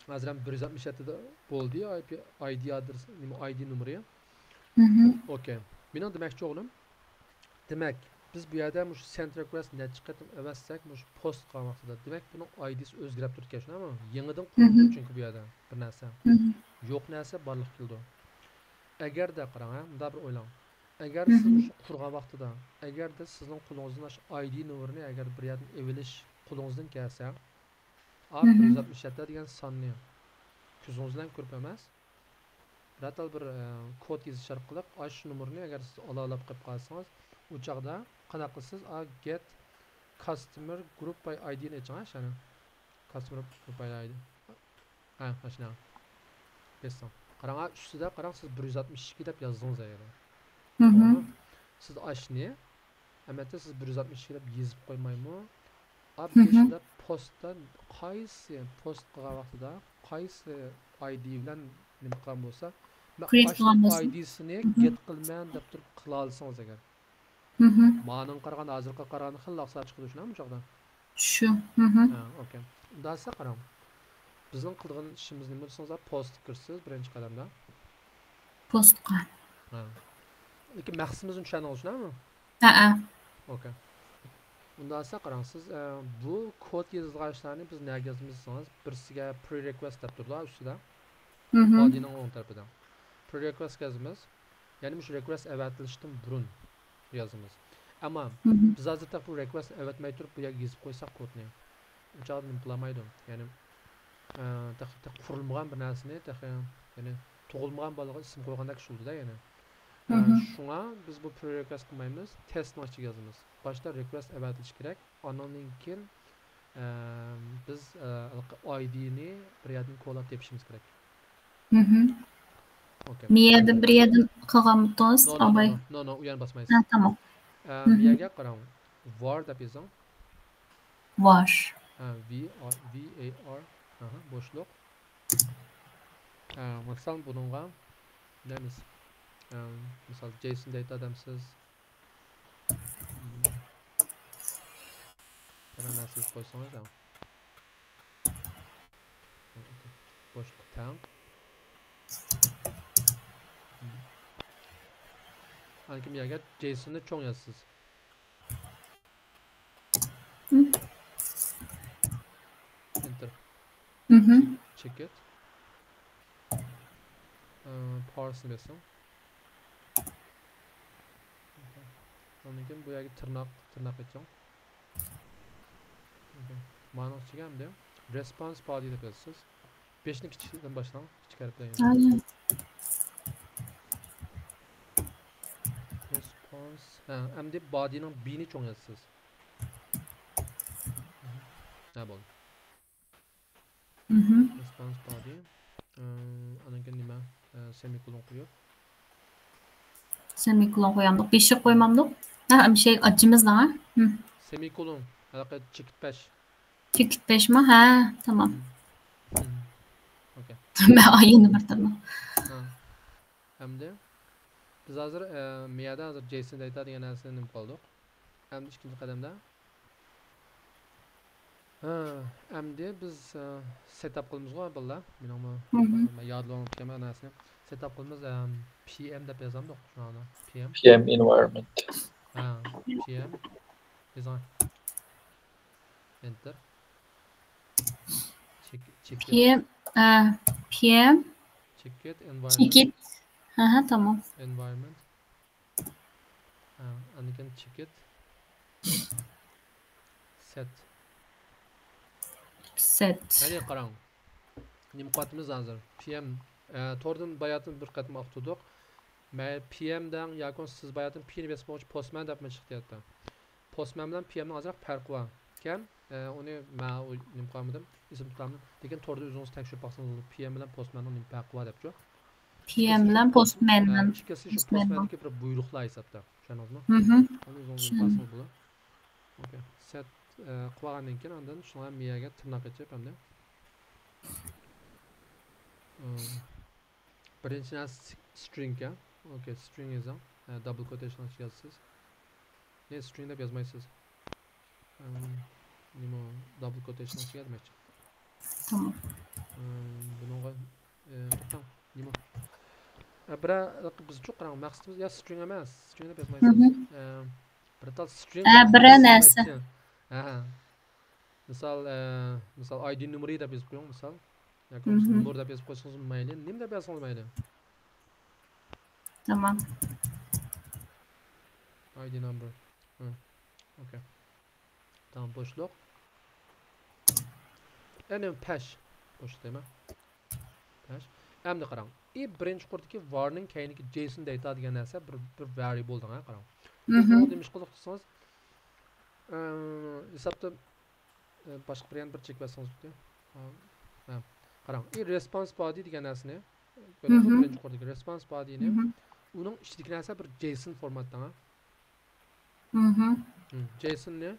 ھازىر ھەم بىر يۈز ئاتمىش يەتتە بولدى، ئاي پى، ئاي دى ئادرېس، نېمە، ئاي دى نومۇرى. ئوكەي. مېنىڭ دېمەكچى بولغىنىم، دېمەك، بىز بۇ يەردە مۇشۇ سەنتىر رېكۋېست نەچچە قېتىم ئەۋەتسەك، مۇشۇ پوست قىلغان ۋاقتىدا، دېمەك، بۇنىڭ ئايدىسى ئۆزگىرەپ تۇرىدىكەن، شۇنداقمۇ؟ يېڭىدىن قۇرۇلىدۇ، چۈنكى بۇ يەردە بىر نەرسە. يوق نەرسە بارلىققا كېلىدۇ. ئەگەردە، قاراڭ، ھە، مۇنداق بىر ئويلاڭ. ئەگەر سىز مۇشۇ قۇرغان ۋاقتىدا، ئەگەردە سىزنىڭ قولىڭىزدىن ئاشۇ ئاي دى نومۇرىنى ئەگەر بىر يەردىن ئېلىش قولىڭىزدىن كەلسە، ئا، بىر يۈز ئاتمىش يەتتە دېگەن ساننى كۆزىڭىز بىلەن كۆرۈپ ئەمەس، بىر خىل بىر، ئە، كود يېزىش ئارقىلىق ئاشۇ نومۇرنى ئەگەر سىز ئالالاپ قېلىپ قالسىڭىز، ئۇ چاغدا قانداق قىلىسىز؟ ئا، گېت كاستمېر گروپ باي ئاي دى نى ئېچىڭ، ھە، شۇنى. كاستمېر گروپ باي ئاي دى. ھە، ئاشۇنى بېسىڭ. قاراڭ، ئا، ئۈستىدە قاراڭ، سىز بىر يۈز ئاتمىش ئىككى دەپ يازدىڭىز ئەگەر. توغرىمۇ؟ سىز ئاشۇنى ئەمەتتە سىز بىر يۈز ئاتمىش ئىككى دەپ يېزىپ قويمايمۇ؟ ئا، بېشىدا پوستتا قايسى پوست قىلغان ۋاقتىدا قايسى ئاي دى بىلەن نېمە قىلغان بولسا، مەن ئاشۇ ئاي دى سىنى گېت قىلىمەن دەپ تۇرۇپ قىلالىسىڭىز ئەگەر. مانىڭغا قارىغاندا، ھازىرقىغا قارىغاندا خېلى ئاقساق چىقىدۇ، شۇنداقمۇ بۇ چاغدا؟ شۇ. ھە، ئوكەي. ئۇنداق دېسە قاراڭ. بىزنىڭ قىلىدىغان ئىشىمىز نېمە دېسىڭىز، پوستقا كىرىسىز بىرىنچى قەدەمدە. پوستقا. ھە. لېكىن مەقسىتىمىزنى چۈشەندىڭىز، شۇنداقمۇ؟ ھەئە. ئوكەي. ئۇنداق دېسە قاراڭ، سىز، ئە، بۇ كود يېزىلغان ئىشلارنى بىز نەگە يازىمىز دېسىڭىز، بىرسىگە پرى رىكۋېست دەپ تۇرىدۇ ئۈستىدە. بادىنىڭ ئوڭ تەرىپىدە. پرى رىكۋېست يازىمىز. يەنى مۇشۇ رىكۋېست ئەۋەتىلىشتىن بۇرۇن يازىمىز. ئەمما بىز ھازىر تېخى بۇ رىكۋېست ئەۋەتمەي تۇرۇپ بۇ يەرگە يېزىپ قويساق كودنى، ئۇ چاغدا نېمە قىلالمايدۇ. يەنى، ئە، تېخى، تېخى قۇرۇلمىغان بىر نەرسىنى، تېخى، يەنى تۇغۇلمىغان بالىغا ئىسىم قويغاندەك ئىش بولىدۇ-دە يەنى. ئە، شۇڭا بىز بۇ پرى رىكۋېست قىلمايمىز، تېستنىڭ ئىچىگە يازىمىز. باشتا رىكۋېست ئەۋەتىلىشى كېرەك، ئاندىن كېيىن، ئە، بىز، ئە، ئاي دى نى بىر يەردىن كولاپ تېپىشىمىز كېرەك. ئوكەي. مىيەدىن بىر يەردىن قىلغانمىدىڭىز، نو، نو، نو، ئاباي؟ نو، نو، نو، ئۇ يەرنى باسمايسىز. ھە، تامام. ئە، مىيەگە قاراڭ. ۋار دەپ يېزىڭ. ۋار. ھە، ۋى ئا-، ۋى ئەي ئار. ئاھا، بوشلۇق. ئە، مەسىلەن، بۇنىڭغا نېمىز، ئە، مىسال، جەيسون دەيتتى ئادەمسىز. بىر نەرسە يېزىپ قويسىڭىز، ھە. بوشلۇق تەڭ. ئاندىن كېيىن بۇ يەرگە جەيسوننى چوڭ يازىسىز. ئېنتېر. چېكىت. ئە، پارسنى بېسىڭ. ئاندىن كېيىن بۇ يەرگە تىرناق، تىرناق ئېچىڭ. مانىڭ ئىچىگە ئەمدى رېسپونس بادى دەپ يازىسىز. بېشىنى كىچىكتىن باشلاڭ، كىچىك ھەرپ بىلەن يازىڭ. ھە، ئەمدى بادىنىڭ بىنى چوڭ يازىسىز. ھە، بولدى. مهم. رېسپانس بادى. ئاندىن كېيىن نېمە؟ سېمىكولون قويۇپ. سېمىكولون قويامدۇق. بېشىغا قويمامدۇق. ھە، ئەمشەي ئاچىمىز دەڭ. سېمىكولون. ھېلىقى چېكىت پەش. چېكىت پەشمۇ؟ ھە، تامام. ئوكەي. مەن ئايىنى بىر تۇرما. ھە. ئەمدى بىز ھازىر مىيەدە ھازىر جېيسون دېيتا دېگەن نەرسىنى نېمە قىلدۇق؟ ئەمدى ئىككىنچى قەدەمدە. ھە، ئەمدى بىز سېتاپ قىلىمىزغۇ بالىلار. مېنىڭمۇ مهم. مەن يادلىۋالغان ئىكەن نەرسىنى. سېتاپ قىلىمىز. پي ئېم دەپ يازامدۇق شۇنىڭدا. پي ئېم. پي ئېم ئېنۋايرونمېنت. ھە، پي ئېم. يېزىڭ. ئېنتېر. چېك، چېك. پي ئېم، ئە، پي ئېم. چېكىت ئېنۋايرونمېنت. چېكىت. ھە، ھە، تامام. ئېنۋايرونمېنت. ھە، ئاندىن كېيىن چېكىت. سېت. سېت. قېنى قاراڭ. نېمە قىلىۋاتىمىز ھازىر؟ پي ئېم، ئە، توردىن باياتىن بىر قېتىم ئۇقتۇردۇق. مەن پي ئېم دەڭ ياكى سىز باياتىن پىنى بېسىپ بولغۇچە پوستمان دەپ چىقىپ كېتەتتى. پوستمان بىلەن پي ئېمنىڭ ئازراق پەرقى بار ئىكەن. ئە، ئۇنى مەن ئۇ نېمە قىلالمىدىم، ئېسىمدە تۇتالمىدىم. لېكىن توردا ئۆزىڭىز تەكشۈرۈپ باقسىڭىز بولىدۇ، پي ئەم بىلەن پوستماننىڭ نېمە پەرقى بار دەپچۇ. پي ئەم بىلەن پوستماننىڭ. ئىككىسى شۇ پوستماننىڭكى بىر بۇيرۇقلار ھېسابتا. چۈشەندىڭىزمۇ؟ مهم. ئۇنى ئۆزىڭىز چۈشەندىم. بىلىپ قالسىڭىز بولىدۇ. ئوكەي. سېت، ئە، قىلىۋالغاندىن كېيىن ئاندىن شۇڭا مىيەگە تىرناق ئېچىپ ئەمدى. ئىم، بىرىنچى نەرسە سترىڭ ئىكەن. ئوكەي، سترىڭ يېزىڭ. ئە، دابل كوتېيشن ئىچىگە يازىسىز. نېمە سترىڭ دەپ يازمايسىز؟ ئىم، نېمە دابل كوتېيشن ئىچىگە دېمەكچى. تامام. ئىم، بۇنىڭغا، ئە، توختاڭ. نېمە؟ ئە، بىرەر بىزچۇ قاراڭ، مەقسىتىمىز يا سترىڭ ئەمەس، سترىڭ دەپ يازمايسىز. مهم. ئە، بىر تال سترىڭ ئە، بىرەر نەرسە. ھە، ھە. مىسال، ئە، مىسال ئايدى نومېرى دەپ يېزىپ قويۇڭ، مىسال. ياكى مهم. نومۇر دەپ يېزىپ قويسىڭىز مەيلى، نېمە دەپ يازسىڭىز مەيلى. تامام. ئايدى نومبېر. ھە. ئوكەي. تامام، بوشلۇق. ئەنە پەش. بوشلۇق دەيمەن. پەش. ئەمدى قاراڭ. ئى، بىرىنچى قۇردىكى ۋارنىڭ كەينىدىكى جېيسون دېيتا دېگەن نەرسە بىر، بىر ۋەرىيبل دەڭ، ھە، قاراڭ. بۇ مهم. نېمە ئىش قىلدۇق دېسىڭىز، ئە، ھېسابتا، ئە، باشقا بىر يەنە بىر چېك بەرسىڭىز بولدى. ھە. قاراڭ. ئى، رېسپانس بادى دېگەن نەرسىنى، كۆرۈڭ، مهم. بىرىنچى قۇردىكى رېسپانس بادىنى، مهم. ئۇنىڭ ئىچىدىكى نەرسە بىر جېيسون فورماتتا، ھە. مهم. جېيسوننى،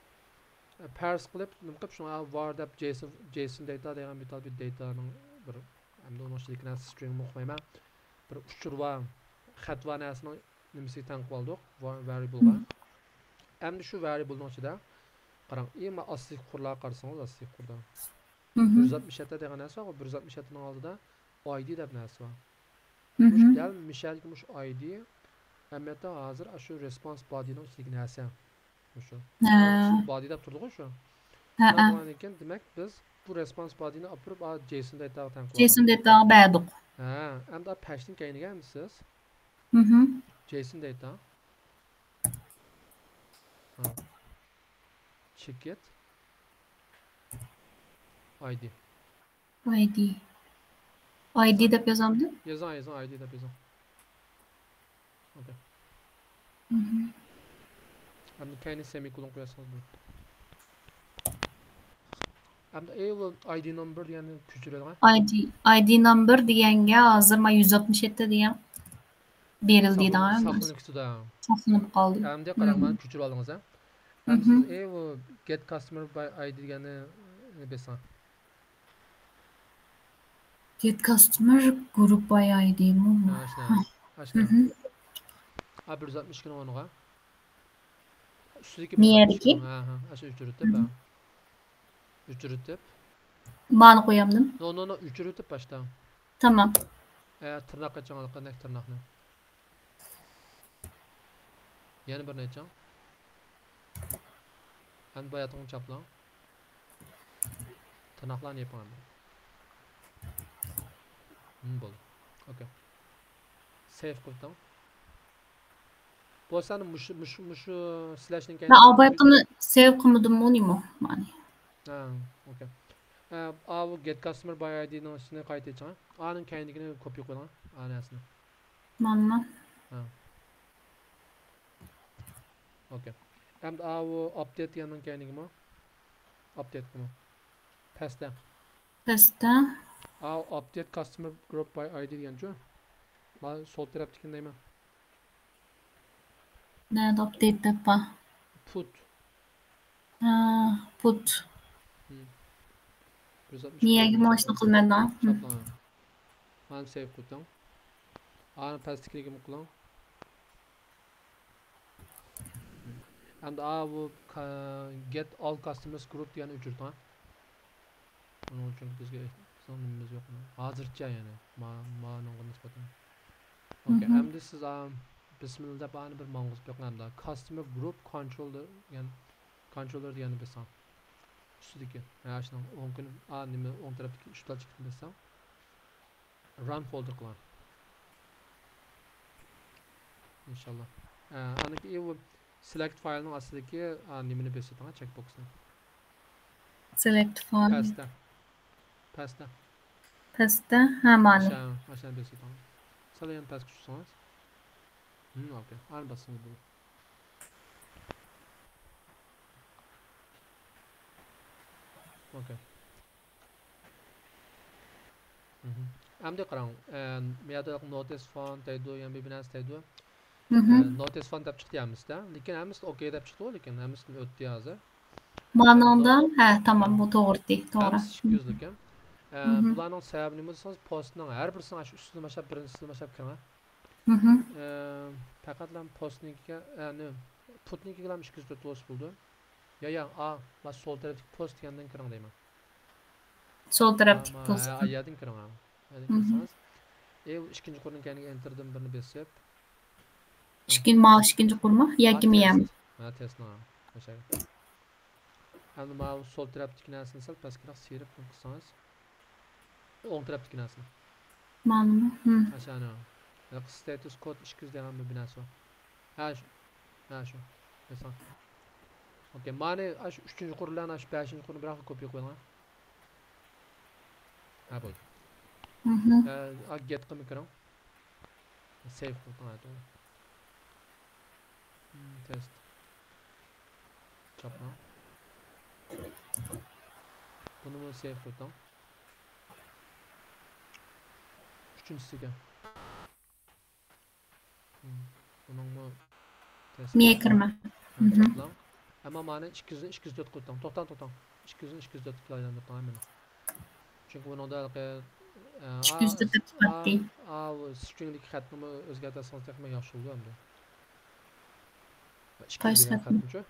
ئە، پەرز قىلىپ، نېمە قىلىپ، شۇڭا ۋار دەپ جېيسون، جېيسون دېيتا دېگەن بىر تال بىر دېيتانىڭ بىر، ئەمدى ئۇنىڭ ئىچىدىكى نەرسە سترىڭمۇ ئوخشىمايمەن. بىر ئۇچۇر ۋار، خەت ۋار نەرسىنىڭ نېمىسىگە تەڭ قىلىۋالدۇق، ۋا-، ۋەرىيبلغا. مم. ئەمدى شۇ ۋەرىيبلنىڭ ئىچىدە قاراڭ، ئەڭ ئاستىدىكى قۇرلارغا قارىسىڭىز، ئاستىدىكى قۇردا. مهم. بىر يۈز ئاتمىش يەتتە دېگەن نەرسە بار، بىر يۈز ئاتمىش يەتتىنىڭ ئالدىدا ئايدى دەپ نەرسە بار. مۇشۇ مهم. دەل مىشەلدىكى مۇشۇ ئايدى، ئەمەلىيەتتە ھازىر شۇ رېسپانس بادىنىڭ ئىچىدىكى نەرسە. مۇشۇ. ھە. شۇ بادى دەپ تۇردىغۇ شۇ. ھە، ھە. بولغاندىن كېيىن، دېمەك، بىز بۇ رېسپانس بادىنى ئاپىرىپ، ئا، جېيسون دېيتاغا تەڭ قىلىۋالدۇق. جېيسون دېيتاغا بەردۇق. ھە، ئەمدى پەشنىڭ كەينىگە ئەمىسىز. مهم. جېيسون دېيتا. ھە. چېكىت. ئايدى. ئايدى. ئايدى دەپ يازامدۇ؟ يېزىڭ، يېزىڭ، ئايدى دەپ يېزىڭ. ئوكەي. مهم. ئەمدى كەينى سېمىكولون قوياسىڭىز بولىدۇ. ئەمدى ئەي، ئۇ ئايدى نومبېر دېگەننى كۆچۈرۈۋېلىڭ. ئايدى، ئايدى نومبېر دېگەنگە ھازىر مانا يۈز ئاتمىش يەتتە دېگەن بېرىلدى دەڭ. ساقلىنىپ كېتىدۇ. ساقلىنىپ قالدى. ئەمدى قاراڭ، مم. مانا كۆچۈرۈپ ئالدىڭىز، ھە؟ ئەمدى مهم. سىز ئەي، ئۇ گېت كاستمېر باي ئايدى دېگەننى بېسىڭ. گېت كاستمېر گروپ باي ئايدىمۇ؟ ھە، ئاشۇنداق. ئاشۇنداق. مهم. ھە، بىر يۈز ئاتمىش ئىككىنىڭ ئورنىغا. ئۈستىدىكى نېرىكى؟ ھە، ھە، ئاشۇ ئۆچۈرۈتۈپ، ھە. ئۆچۈرۈتۈپ. مانى قويامدىم. نو، نو، نو، ئۆچۈرۈتۈپ باشتا. تامام. ئە، تىرناق ئېچىڭ، ھېلىقى نەك تىرناقنى. يەنە بىرنى ئېچىڭ. ئەمدى باياتقىنى چاپلاڭ. تىرناقلارنى يېپىڭ ئەمدى. ھىم، بولدى. ئوكەي. سېيف قىلىۋېتىڭ. بولسا مۇشۇ، مۇشۇ، مۇشۇ سلەشنىڭ كەينىدە. مەن ئاۋايقىنى سېيف قىلمىدىممۇ نېمە؟ مانى. ھە، ئوكەي. ئە، ئاۋۇ گېت كاستمېر باي ئايدىنىڭ ئىچىنى قايتا ئېچىڭ. ئانىڭ كەينىدىكىنى كوپىي قىلىڭ. ئا نەرسىنى. مانا. ھە. ئوكەي. ئەمدى ئاۋۇ ئاپدېت دېگەننىڭ كەينىگىمۇ؟ ئاپدېتقىمۇ؟ پەستە. پەستە. ئاۋۇ ئاپدېت كاستمېر گروپ باي ئايدى دېگەنچۇ؟ مانا سول تەرەپتىكىنى دەيمەن. نەدە ئاپدېت دەپ بار؟ پۇت. ھا، پۇت. بىر زات نىيەگە ماشىنا قىلمايدىغان. چاپلاڭ. مانا سېيف قىلىڭ. ئانا پەستىكىگىمۇ قىلىڭ. ئەمدى ئا بۇ گەت ئال كاستمەرس گروپ دېگەننى ئۆچۈرتۈڭ. ئۇنىڭ ئۈچۈن بىزگە بىزنىڭ نېمىمىز يوق. ھازىرچە يەنى ما مانىڭغا نىسبەتەن. ئوكەي. ئەمدى سىز بىسمىللا دەپ ئانى بىر ماڭغۇزۇپ بېقىڭ ئەمدى. كاستمەر گروپ كونتروللېر دېگەن كونتروللېر دېگەننى بېسىڭ. ئۈستىدىكى. ھە، شۇنىڭ ئوڭ كۈنى، ئا، نېمە، ئوڭ تەرەپتىكى ئۈچ پالچىكىنى بېسىڭ. ران فولدېر قىلىڭ. ئىنشاللا. ئە، ئاندىن كېيىن ئۇ سېلېكت فايلنىڭ ئاستىدىكى، ئا، نېمىنى بېسىۋېتىڭ، چېك بوكسنى. سېلېكت فايل. پەستە. پەستە. پەستە. ھە، مانا. ئاشا، ئاشا بېسىۋېتىڭ. سەل يەنە پەسكە چۈشسىڭىز. ھىم، ئوكەي. ئانى باسسىڭىز بولىدۇ. ئوكەي. مھم. ئەمدى قاراڭ، ئە، مۇ يەردە نوتىس فون دەيدۇ، يەنە بىر نەرسە دەيدۇ. ئە، نوتىس فون دەپ چىقتى ھەممىسىدە. لېكىن ھەممىسى ئوكەي دەپ چىقتىغۇ، لېكىن ھەممىسىدىن ئۆتتى ھازىر. مانىڭدا، ھە، تامام، بۇ توغرىتى، توغرا. ھەممىسى ئىككى يۈزلۈككەن. ئە، بۇلارنىڭ سەۋەبى نېمە دېسىڭىز، پوستنىڭ ھەر بىرسىنىڭ ئاشۇ ئۈستىدىن باشلاپ، بىرىنچىسىدىن باشلاپ كىرىڭ. ئە، پەقەتلا پوستنىڭكىگە، ئە، نېمە، پۇتنىڭكىگىلا ئىككى يۈز تۆت بولسا بولىدۇ. يا، يا، ئا، ما سول تەرەپتىكى پوست دېگەندىن كىرىڭ دەيمەن. سول تەرەپتىكى پوست. ھە، يەردىن كىرىڭ، ھە. يەردىن كىرسىڭىز. ئى، ئىككىنچى قۇرنىڭ كەينىگە ئېنتېردىن بىرنى بېسىپ. ئىككىنچى، ما ئىككىنچى قۇرمۇ ياكى مىيەم؟ ھە، تېستنىڭ، ھە. ئەمدى ماۋۇ سول تەرەپتىكى نەرسىنى سەل پەسكىرەك سىيرىپ قىلسىڭىز. ئوڭ تەرەپتىكى نەرسىنى. مانىمۇ؟ ھىم. ئاشۇ، ئەنە. ستاتۇس كود ئىككى يۈز دېگەن بىر نەرسە بار. ھە، شۇ. ھە، شۇ. ئوكەي، مانى ئاشۇ ئۈچىنچى قۇر بىلەن ئاشۇ بەشىنچى قۇرنى بىراقلا كوپىيە قويۇڭ. ھە، بولدى. ھە، گەت قىلماي كىرىڭ. سەيۋ قىلىپ قويۇڭ، ھە، توغرا. تېست. چاپلاڭ. بۇنىمۇ سەيۋ قىلىپ قويۇڭ. ئۈچىنچىسىگە. بۇنىڭمۇ تەسىرى. مېيە كىرمە. ھە، توپلاڭ. ئەمما مانا ئىككى يۈزنى ئىككى يۈز تۆت قىلىپ ئۆتۈڭ. توختاڭ، توختاڭ. ئىككى يۈزنى ئىككى يۈز تۆت قىلىپ ئايلاندۇرۇپ قويۇڭ مېنى. چۈنكى بۇنىڭدا ھېلىقى، ئە، ئىككى يۈز تۆت دەپ چىقاتتى. ئا، ئا، ئۇ سترىڭدىكى خەتنىمۇ ئۆزگەرتەلىسىڭىز تېخىمۇ ياخشى بولىدۇ ئەمدى. ئىككى يۈز دېگەن خەتنىچۇ؟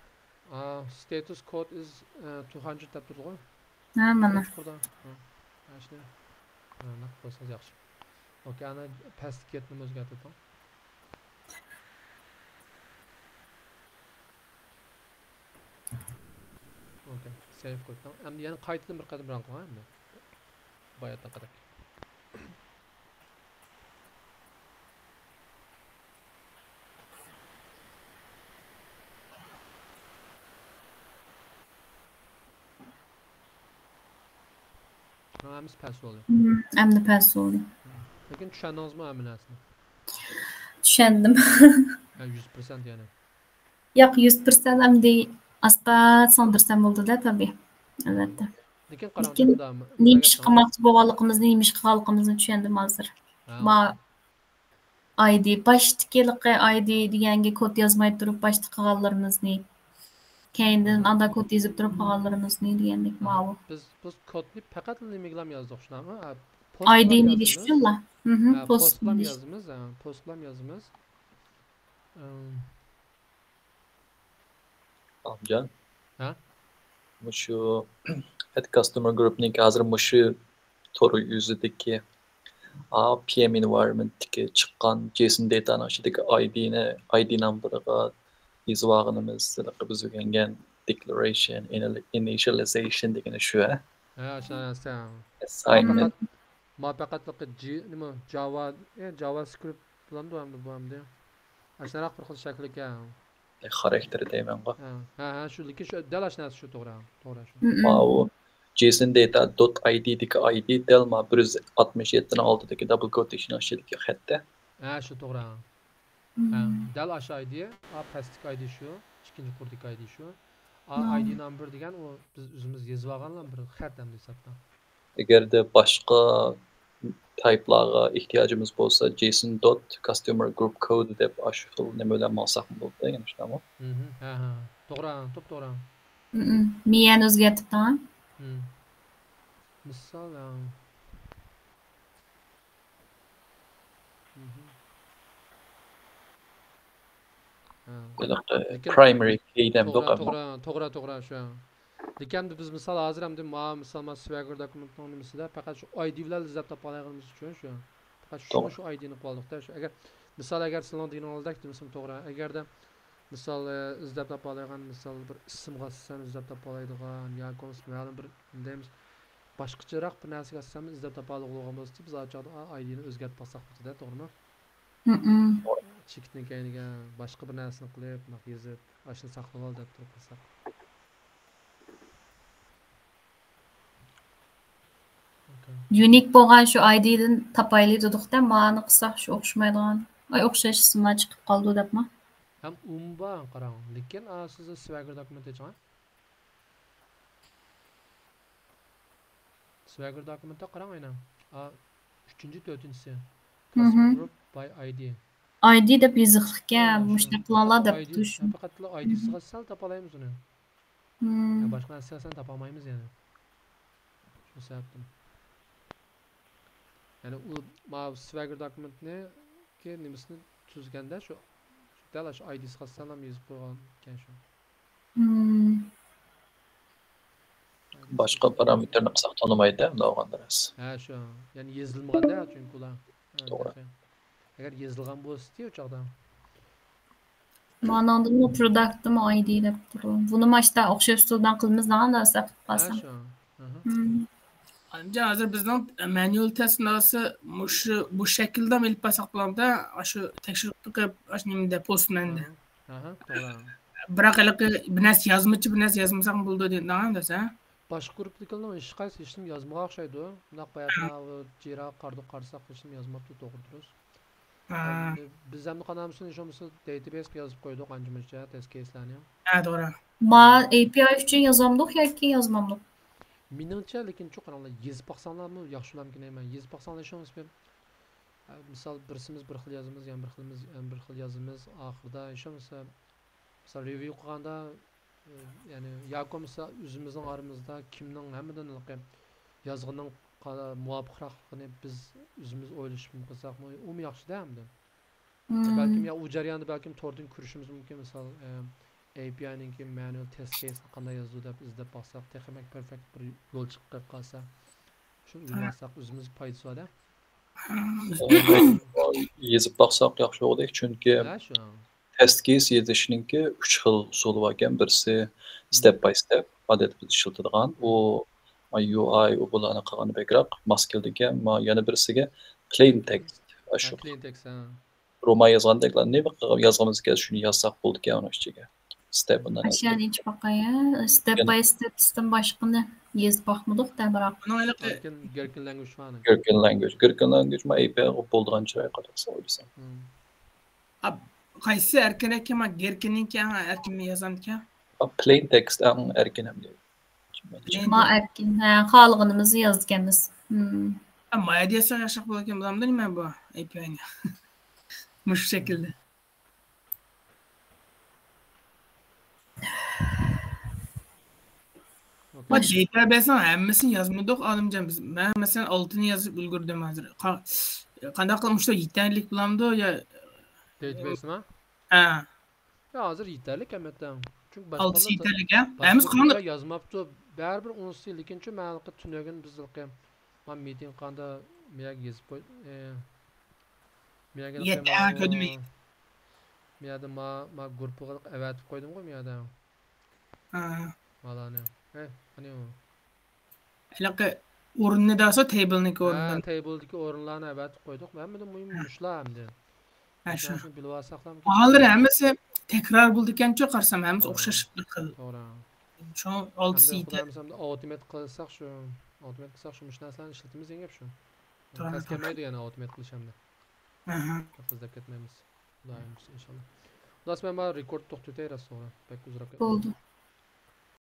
ئا، status code is، ئە، two hundred دەپ تۇرىدىغۇ. ھە، مانا. يۇقىرىدا. ھە. ئاشۇنى. ھە، نەق قويسىڭىز ياخشى. ئوكەي، ئانا پەستىكى گەتنىمۇ ئۆزگەرتىۋېتىڭ. ئوكەي، سەيۋ قىلىپ. ئەمدى يەنە قايتىدىن بىر قېتىم ران قىلىڭ ئەمدى. باياتىنقىدەك. ھەممىسى پەس بولدى. ئەمدى پەس بولدى. لېكىن چۈشەندىڭىزمۇ ھەممە نەرسىنى؟ چۈشەندىم. ھە، يۈز پىرسەنت يەنى. ياق، يۈز پىرسەنت ئەمدى ئاستا سىڭدۈرسەم بولدىدە، تەبىئىي. ئەلۋەتتە. لېكىن قاراڭ، لېكىن نېمە ئىش قىلماقچى بولغانلىقىمىزنى، نېمە ئىش قىلغانلىقىمىزنى چۈشەندىم ھازىر. ما ئايدى، باشتىكى ھېلىقى ئايدى دېگەنگە كود يازماي تۇرۇپ، باشتا قىلغانلىرىمىزنى، كەينىدىن ئاندا كود يېزىپ تۇرۇپ قىلغانلىرىمىزنى دېگەندەك ماۋۇ. بىز، بىز كودنى پەقەت نېمىگىلا يازدۇق، شۇنداقمۇ؟ ئايدىنى دېيىشچۇلا. پوست بىلەن يازىمىز، پوست بىلەن يازىمىز. ئالىمجان. ھە؟ مۇشۇ ئەت كاستمەر گروپنىڭكى ھازىر مۇشۇ تور يۈزىدىكى، ئا، پي ئېم ئېنۋايرونمېنتتىكى چىققان جېيسون دېتانىڭ ئىچىدىكى ئايدىنى، ئايدى نامبىرىغا يېزىۋالغىنىمىز، بىز ئۆگەنگەن دېكلارېيشن، ئىنىشىيالىزېيشن دېگىنى شۇ، ھە؟ ھە، ئاشۇ نەرسە. ئەساينمېنت. ما پەقەت جاۋا، جاۋا سكرىپت بولامدۇ ئەمدى بۇ ئەمدى؟ ئاشۇنداق بىر خىل شەكىلكەن. خاراكتېرى دەيمەنغۇ. ھە، ھە، ھە، شۇ، لېكىن شۇ، دەل ئاشۇ نەرسە شۇ، توغرا، توغرا شۇ. ماۋۇ جېيسون دېتا دوت ئايدىدىكى ئايدى دەل ما بىر يۈز ئاتمىش يەتتىنىڭ ئالدىدىكى دابل كوتېيشننىڭ ئىچىدىكى خەتتە. ھە، شۇ توغرا. ھە، دەل ئاشۇ ئايدى، ئا، پەستىكى ئايدى شۇ. ئىككىنچى قۇردىكى ئايدى شۇ. ئا، ئايدى نامبېر دېگەن ئۇ بىز ئۆزىمىز يېزىۋالغانلا بىر خەت ئەمدى ھېسابتا. ئەگەردە باشقا تايپلارغا ئېھتىياجىمىز بولسا، جېيسون دوت كاستمەر گروپ كود دەپ ئاشۇ خىل نېمە بىلەن ماڭساقمۇ بولىدۇ دېگەن شۇنداقمۇ؟ مھم، ھە، ھە. توغرا، توپتوغرا. مم. مىيەنى ئۆزگەرتىپتىڭ؟ مم. مىسال، ھە. مھم. ھە. ھېلىقى لېكىن پرايمىرى كېي دەمدۇق توغرا، ئەمما. توغرا، توغرا، توغرا، شۇ. لېكىن بىز مىسال ھازىر ئەمدى ما-، مىسال، ما سۋەگگەر دوكۇمېنتنىڭ نېمىسىدە پەقەت شۇ ئايدى بىلەن ئىزدەپ تاپالايدىغىنىمىز ئۈچۈن شۇ. پەقەت شۇ، توغرا. شۇ ئايدىنى قىلىۋالدۇق-دە شۇ. ئەگەر، مىسال، ئەگەر سىلەرنىڭ دېگىنىڭىزدەك دېمىسىمۇ توغرا. ئەگەردە، مىسال، ئە، ئىزدەپ تاپالايدىغان، مىسال، بىر ئىسىمغا ئاساسەن ئىزدەپ تاپالايدىغان ياكى بولمىسا مەلۇم بىر، دەيمىز، باشقىچىراق بىر نەرسىگە ئاساسەن ئىزدەپ تاپالىغۇلىغان بولسا، بىز ئاشۇ چاغدا ئا-، ئايدىنى ئۆزگەرتىپ باقساق بولىدۇ، توغرىمۇ؟ مم. چېكىتنىڭ كەينىگە باشقا بىر نەرسىنى قىلىپ، مۇنداق يېزىپ، ئاشۇنى ساقلىۋال دەپ تۇرۇپ قىلساق. ئوكەي. يۇنىك بولغان شۇ ئايدىدىن تاپايلى دېدۇق-دە، مانى قىلساق شۇ ئوخشىمايدىغان، ئاي، ئوخشاش ئىسىملار چىقىپ قالىدۇ دەپمۇ؟ ھەم ئۇمۇ بار، قاراڭ. لېكىن، ئا، سىز سۋەگگەر دوكۇمېنت ئېچىڭ. سۋەگگەر دوكۇمېنتتا قاراڭ ئاينا. ئا، ئۈچىنچى، تۆتىنچىسى. مھم. كاستمەر گروپ باي ئايدى. ئايدى دەپ يېزىقلىقكەن، ھە، شۇ. مۇشۇنداق قىلىڭلار دەپتۇ شۇ. ھە، پەقەت ئايدىسىغا سەل تاپالايمىز ئۇنى. مم. يا باشقا نەرسە سەل تاپالمايمىز يەنى. شۇ سەۋەبتىن. يەنى ئۇ، ما سۋەگگەر دوكۇمېنتنىڭكى نېمىسىنى تۈزگەندە شۇ، دەل ئاشۇ ئايدىسىغا سەللا يېزىپ قويغان ئىكەن شۇ. مم. باشقا پارامېتىرنى قىلساق تونۇمايدۇ، ئۇنداق بولغاندا راست. ھە، شۇ. يەنى يېزىلمىغاندا، چۈنكى ئۇلار. ھە، توغرا. تېخى. ئەگەر يېزىلغان بولسىتى ئۇ چاغدا. مانىڭدىمۇ پروداكتىمۇ ئايدى دەپ تۇرۇپ. بۇنىمۇ ئاشتا ئوخشاش ئۇسۇلدان قىلىمىز دەڭا، دەپ قىلسام. ھە، شۇ. ئاھا. مم. ئەمدى ھازىر بىزنىڭ مەنۇئال تېست ناۋاسى مۇشۇ، بۇ شەكىلدە ئېلىپ بارساق بولامدا، ئاشۇ تەكشۈرۈپ بېقىپ، ئاشۇ نېمىدە، پوستمەندە. ئاھا، ئاھا، توغرا. بىراق ھېلىقى بىر نەرسە يازمىچە، بىر نەرسە يازمىساقمۇ بولىدۇ دېدىڭ دېسە. باشقا گۇرۇپپىدىكىلەرنىڭ ھېچقايسى ھېچنېمە يازمىغان ئوخشايدۇ. مۇنداق باياتىنلا ئۇ جىراغا قارىدۇق، قارىساق ھېچنېمە يازماپتۇ، توغرا دۇرۇس. ھە. بىز ھەمدە قانامسىز ھېچ بولمىسا داتابېيسقا يازىپ قويدۇق ئانچە مۇنچە تېست كېيسلارنى. ھە، توغرا. ما ئەي پىي ئاي ئۈچۈن يازامدۇق ياكى يازمامدۇق؟ مېنىڭچە، لېكىن چوق قاراڭلار، يېزىپ باقساڭلارمۇ ياخشىلارمىكىن دەيمەن. يېزىپ باقساڭلار ھېچ بولمىسا بىر، مىسال، بىرسىمىز بىر خىل يازىمىز، يەنە بىر خىلىمىز، يەنە بىر خىل يازىمىز، ئاخىرىدا ھېچ بولمىسا، مىسال، رېۋيۇ قىلغاندا، يەنى ياكى بولمىسا ئۆزىمىزنىڭ ئارىمىزدا كىمنىڭ ھەممىدىن ھېلىقى يازغىنىنىڭ قا-، مۇۋاپىقراقلىقىنى بىز ئۆزىمىز ئويلىشىپ قىلساقمۇ، ئۇمۇ ياخشىدە ئەمدى. مم. بەلكىم يا ئۇ جەرياندا بەلكىم توردىن كۆرۈشىمىز مۇمكىن، مىسال، ئە، ئەي پىي ئاينىڭكى مەنۇئال تېست كېيسىنى قانداق يازىدۇ دەپ ئىزدەپ باقساق، تېخى بەك پېرفېكت بىر يول چىقىپ قالسا، شۇنى ئۆگىنىۋالساق ئۆزىمىزگە پايدىسى بار-دە. يېزىپ باقساق ياخشى بولغۇدەك، چۈنكى ھە، شۇ. تېست كېيس يېزىشنىڭكى ئۈچ خىل ئۇسۇلى باركەن. بىرسى مم. ستېپ باي ستېپ، ئادەتتە بىز ئىشلىتىدىغان، ئۇ يۇ ئاي، ئۇ بۇلارنى قىلغاندا بەكرەك ماس كېلىدىكەن. ما-، يەنە بىرسىگە پلېين تېكىست، ھە، ئاشۇ. پلېين تېكىست، ھە. رومان يازغاندەكلا نېمە قىلغان-، يازغىنىمىز كەلسە شۇنى يازساق بولىدىكەن ئۇنىڭ ئىچىگە. ستېپ ئۇنداق ئاشۇ يەرنى ئېچىپ باقاي، ھە. ستېپ يەنە باي ستېپ سىستېم باشقىنى يېزىپ باقمىدۇق-دە، بىراق. بۇنىڭ ھېلىقى گىركىن، گىركىن لەنگۇيچ بار. گىركىن لەنگۇيچ، گىركىن لەنگۇيچ ما ئەي پىي ئايغا بولىدىغان چىراي قارايسىز ئويلىسام. مم. ئا، قايسى ئەركىنرەك ئىكەن؟ ما گىركىننىڭكى ئەڭ ئەركىن يازغانىكەن. ئا، پلېين تېكىست ئەڭ ئەركىن ئەمدى. پلېين ما تېكىست. ئەركىن، ھە، خالىغىنىمىزنى يازىدىكەنمىز. مم. ئا، مايدا يازسا ياخشىراق بولىدىكەن، بولامدۇ نېمە بۇ؟ ئەي پىي ئاينى. مۇشۇ شەكىلدە. ما داتابېيسنىڭ ھەممىسىنى يازمىدۇق، ئالىمجان. بىز، مەن، مەسىلەن، ئالتىنى يازىپ ئۈلگۈردۈم ھازىر. قا-، قانداق قىلىپ مۇشۇ يېتەرلىك بولامدۇ يا؟ داتابېيسمۇ؟ ھە. يا، ھازىر يېتەرلىك، ئەلۋەتتە. چۈنكى ئالتىسى باشقىلار يېتەرلىك، ھە؟ ھەممىسى قانداق يازماپتۇ، بەرىبىر ئۇنىسى. لېكىنچۇ، مەن ھېلىقى تۈنۈگۈن بىز ھېلىقى ما مىتىڭ قىلغاندا مىيەگە يېزىپ قوي-، ئى، مىيەگە ھېلىقى يەتتە، ما-، كۆردۈم. مىيەدە ما، ما گۇرۇپپىغا ئەۋەتىپ قويدۇمغۇ مىيەدە. ھە. مالارنى. ھەي، قېنى ئۇ؟ ھېلىقى ئورۇننى دەۋاتسا، تەيبىلنىڭكى ھە، ئورنىدىن. تەيبىلدىكى ئورۇنلارنى ئەۋەتىپ قويدۇق. ھەممىدىن مۇھىم ھە. مۇشۇلار ئەمدى. ھە، شۇ. مۇشۇلارنى بىلىۋالساقلا. ھاللىرى ھەممىسى تەكرار بولىدىكەنچۇ، قارىسام، ھەممىسى توغرا. ئوخشاش بىر خىل. توغرا. شۇ ئالتىسى ئەمدى يېتە. خۇدايىم ئاۋتومات قىلساق شۇ، ئاۋتومات قىلساق شۇ، مۇشۇ نەرسىلەرنى ئىشلىتىمىز دېگەن گەپ شۇ. توغرا، تەس توغرا. كەلمەيدۇ يەنە ئاۋتومات قىلىش ئەمدى. ئەھە. تېخى ئىزدەپ كەتمەيمىز. خۇدايىم بۇيرۇسا ئىنشاللا. داس، مەن مانا رېكورد توختىتەي راست توغرا. بەك ئۇزىراپ كەتتى. بولدى.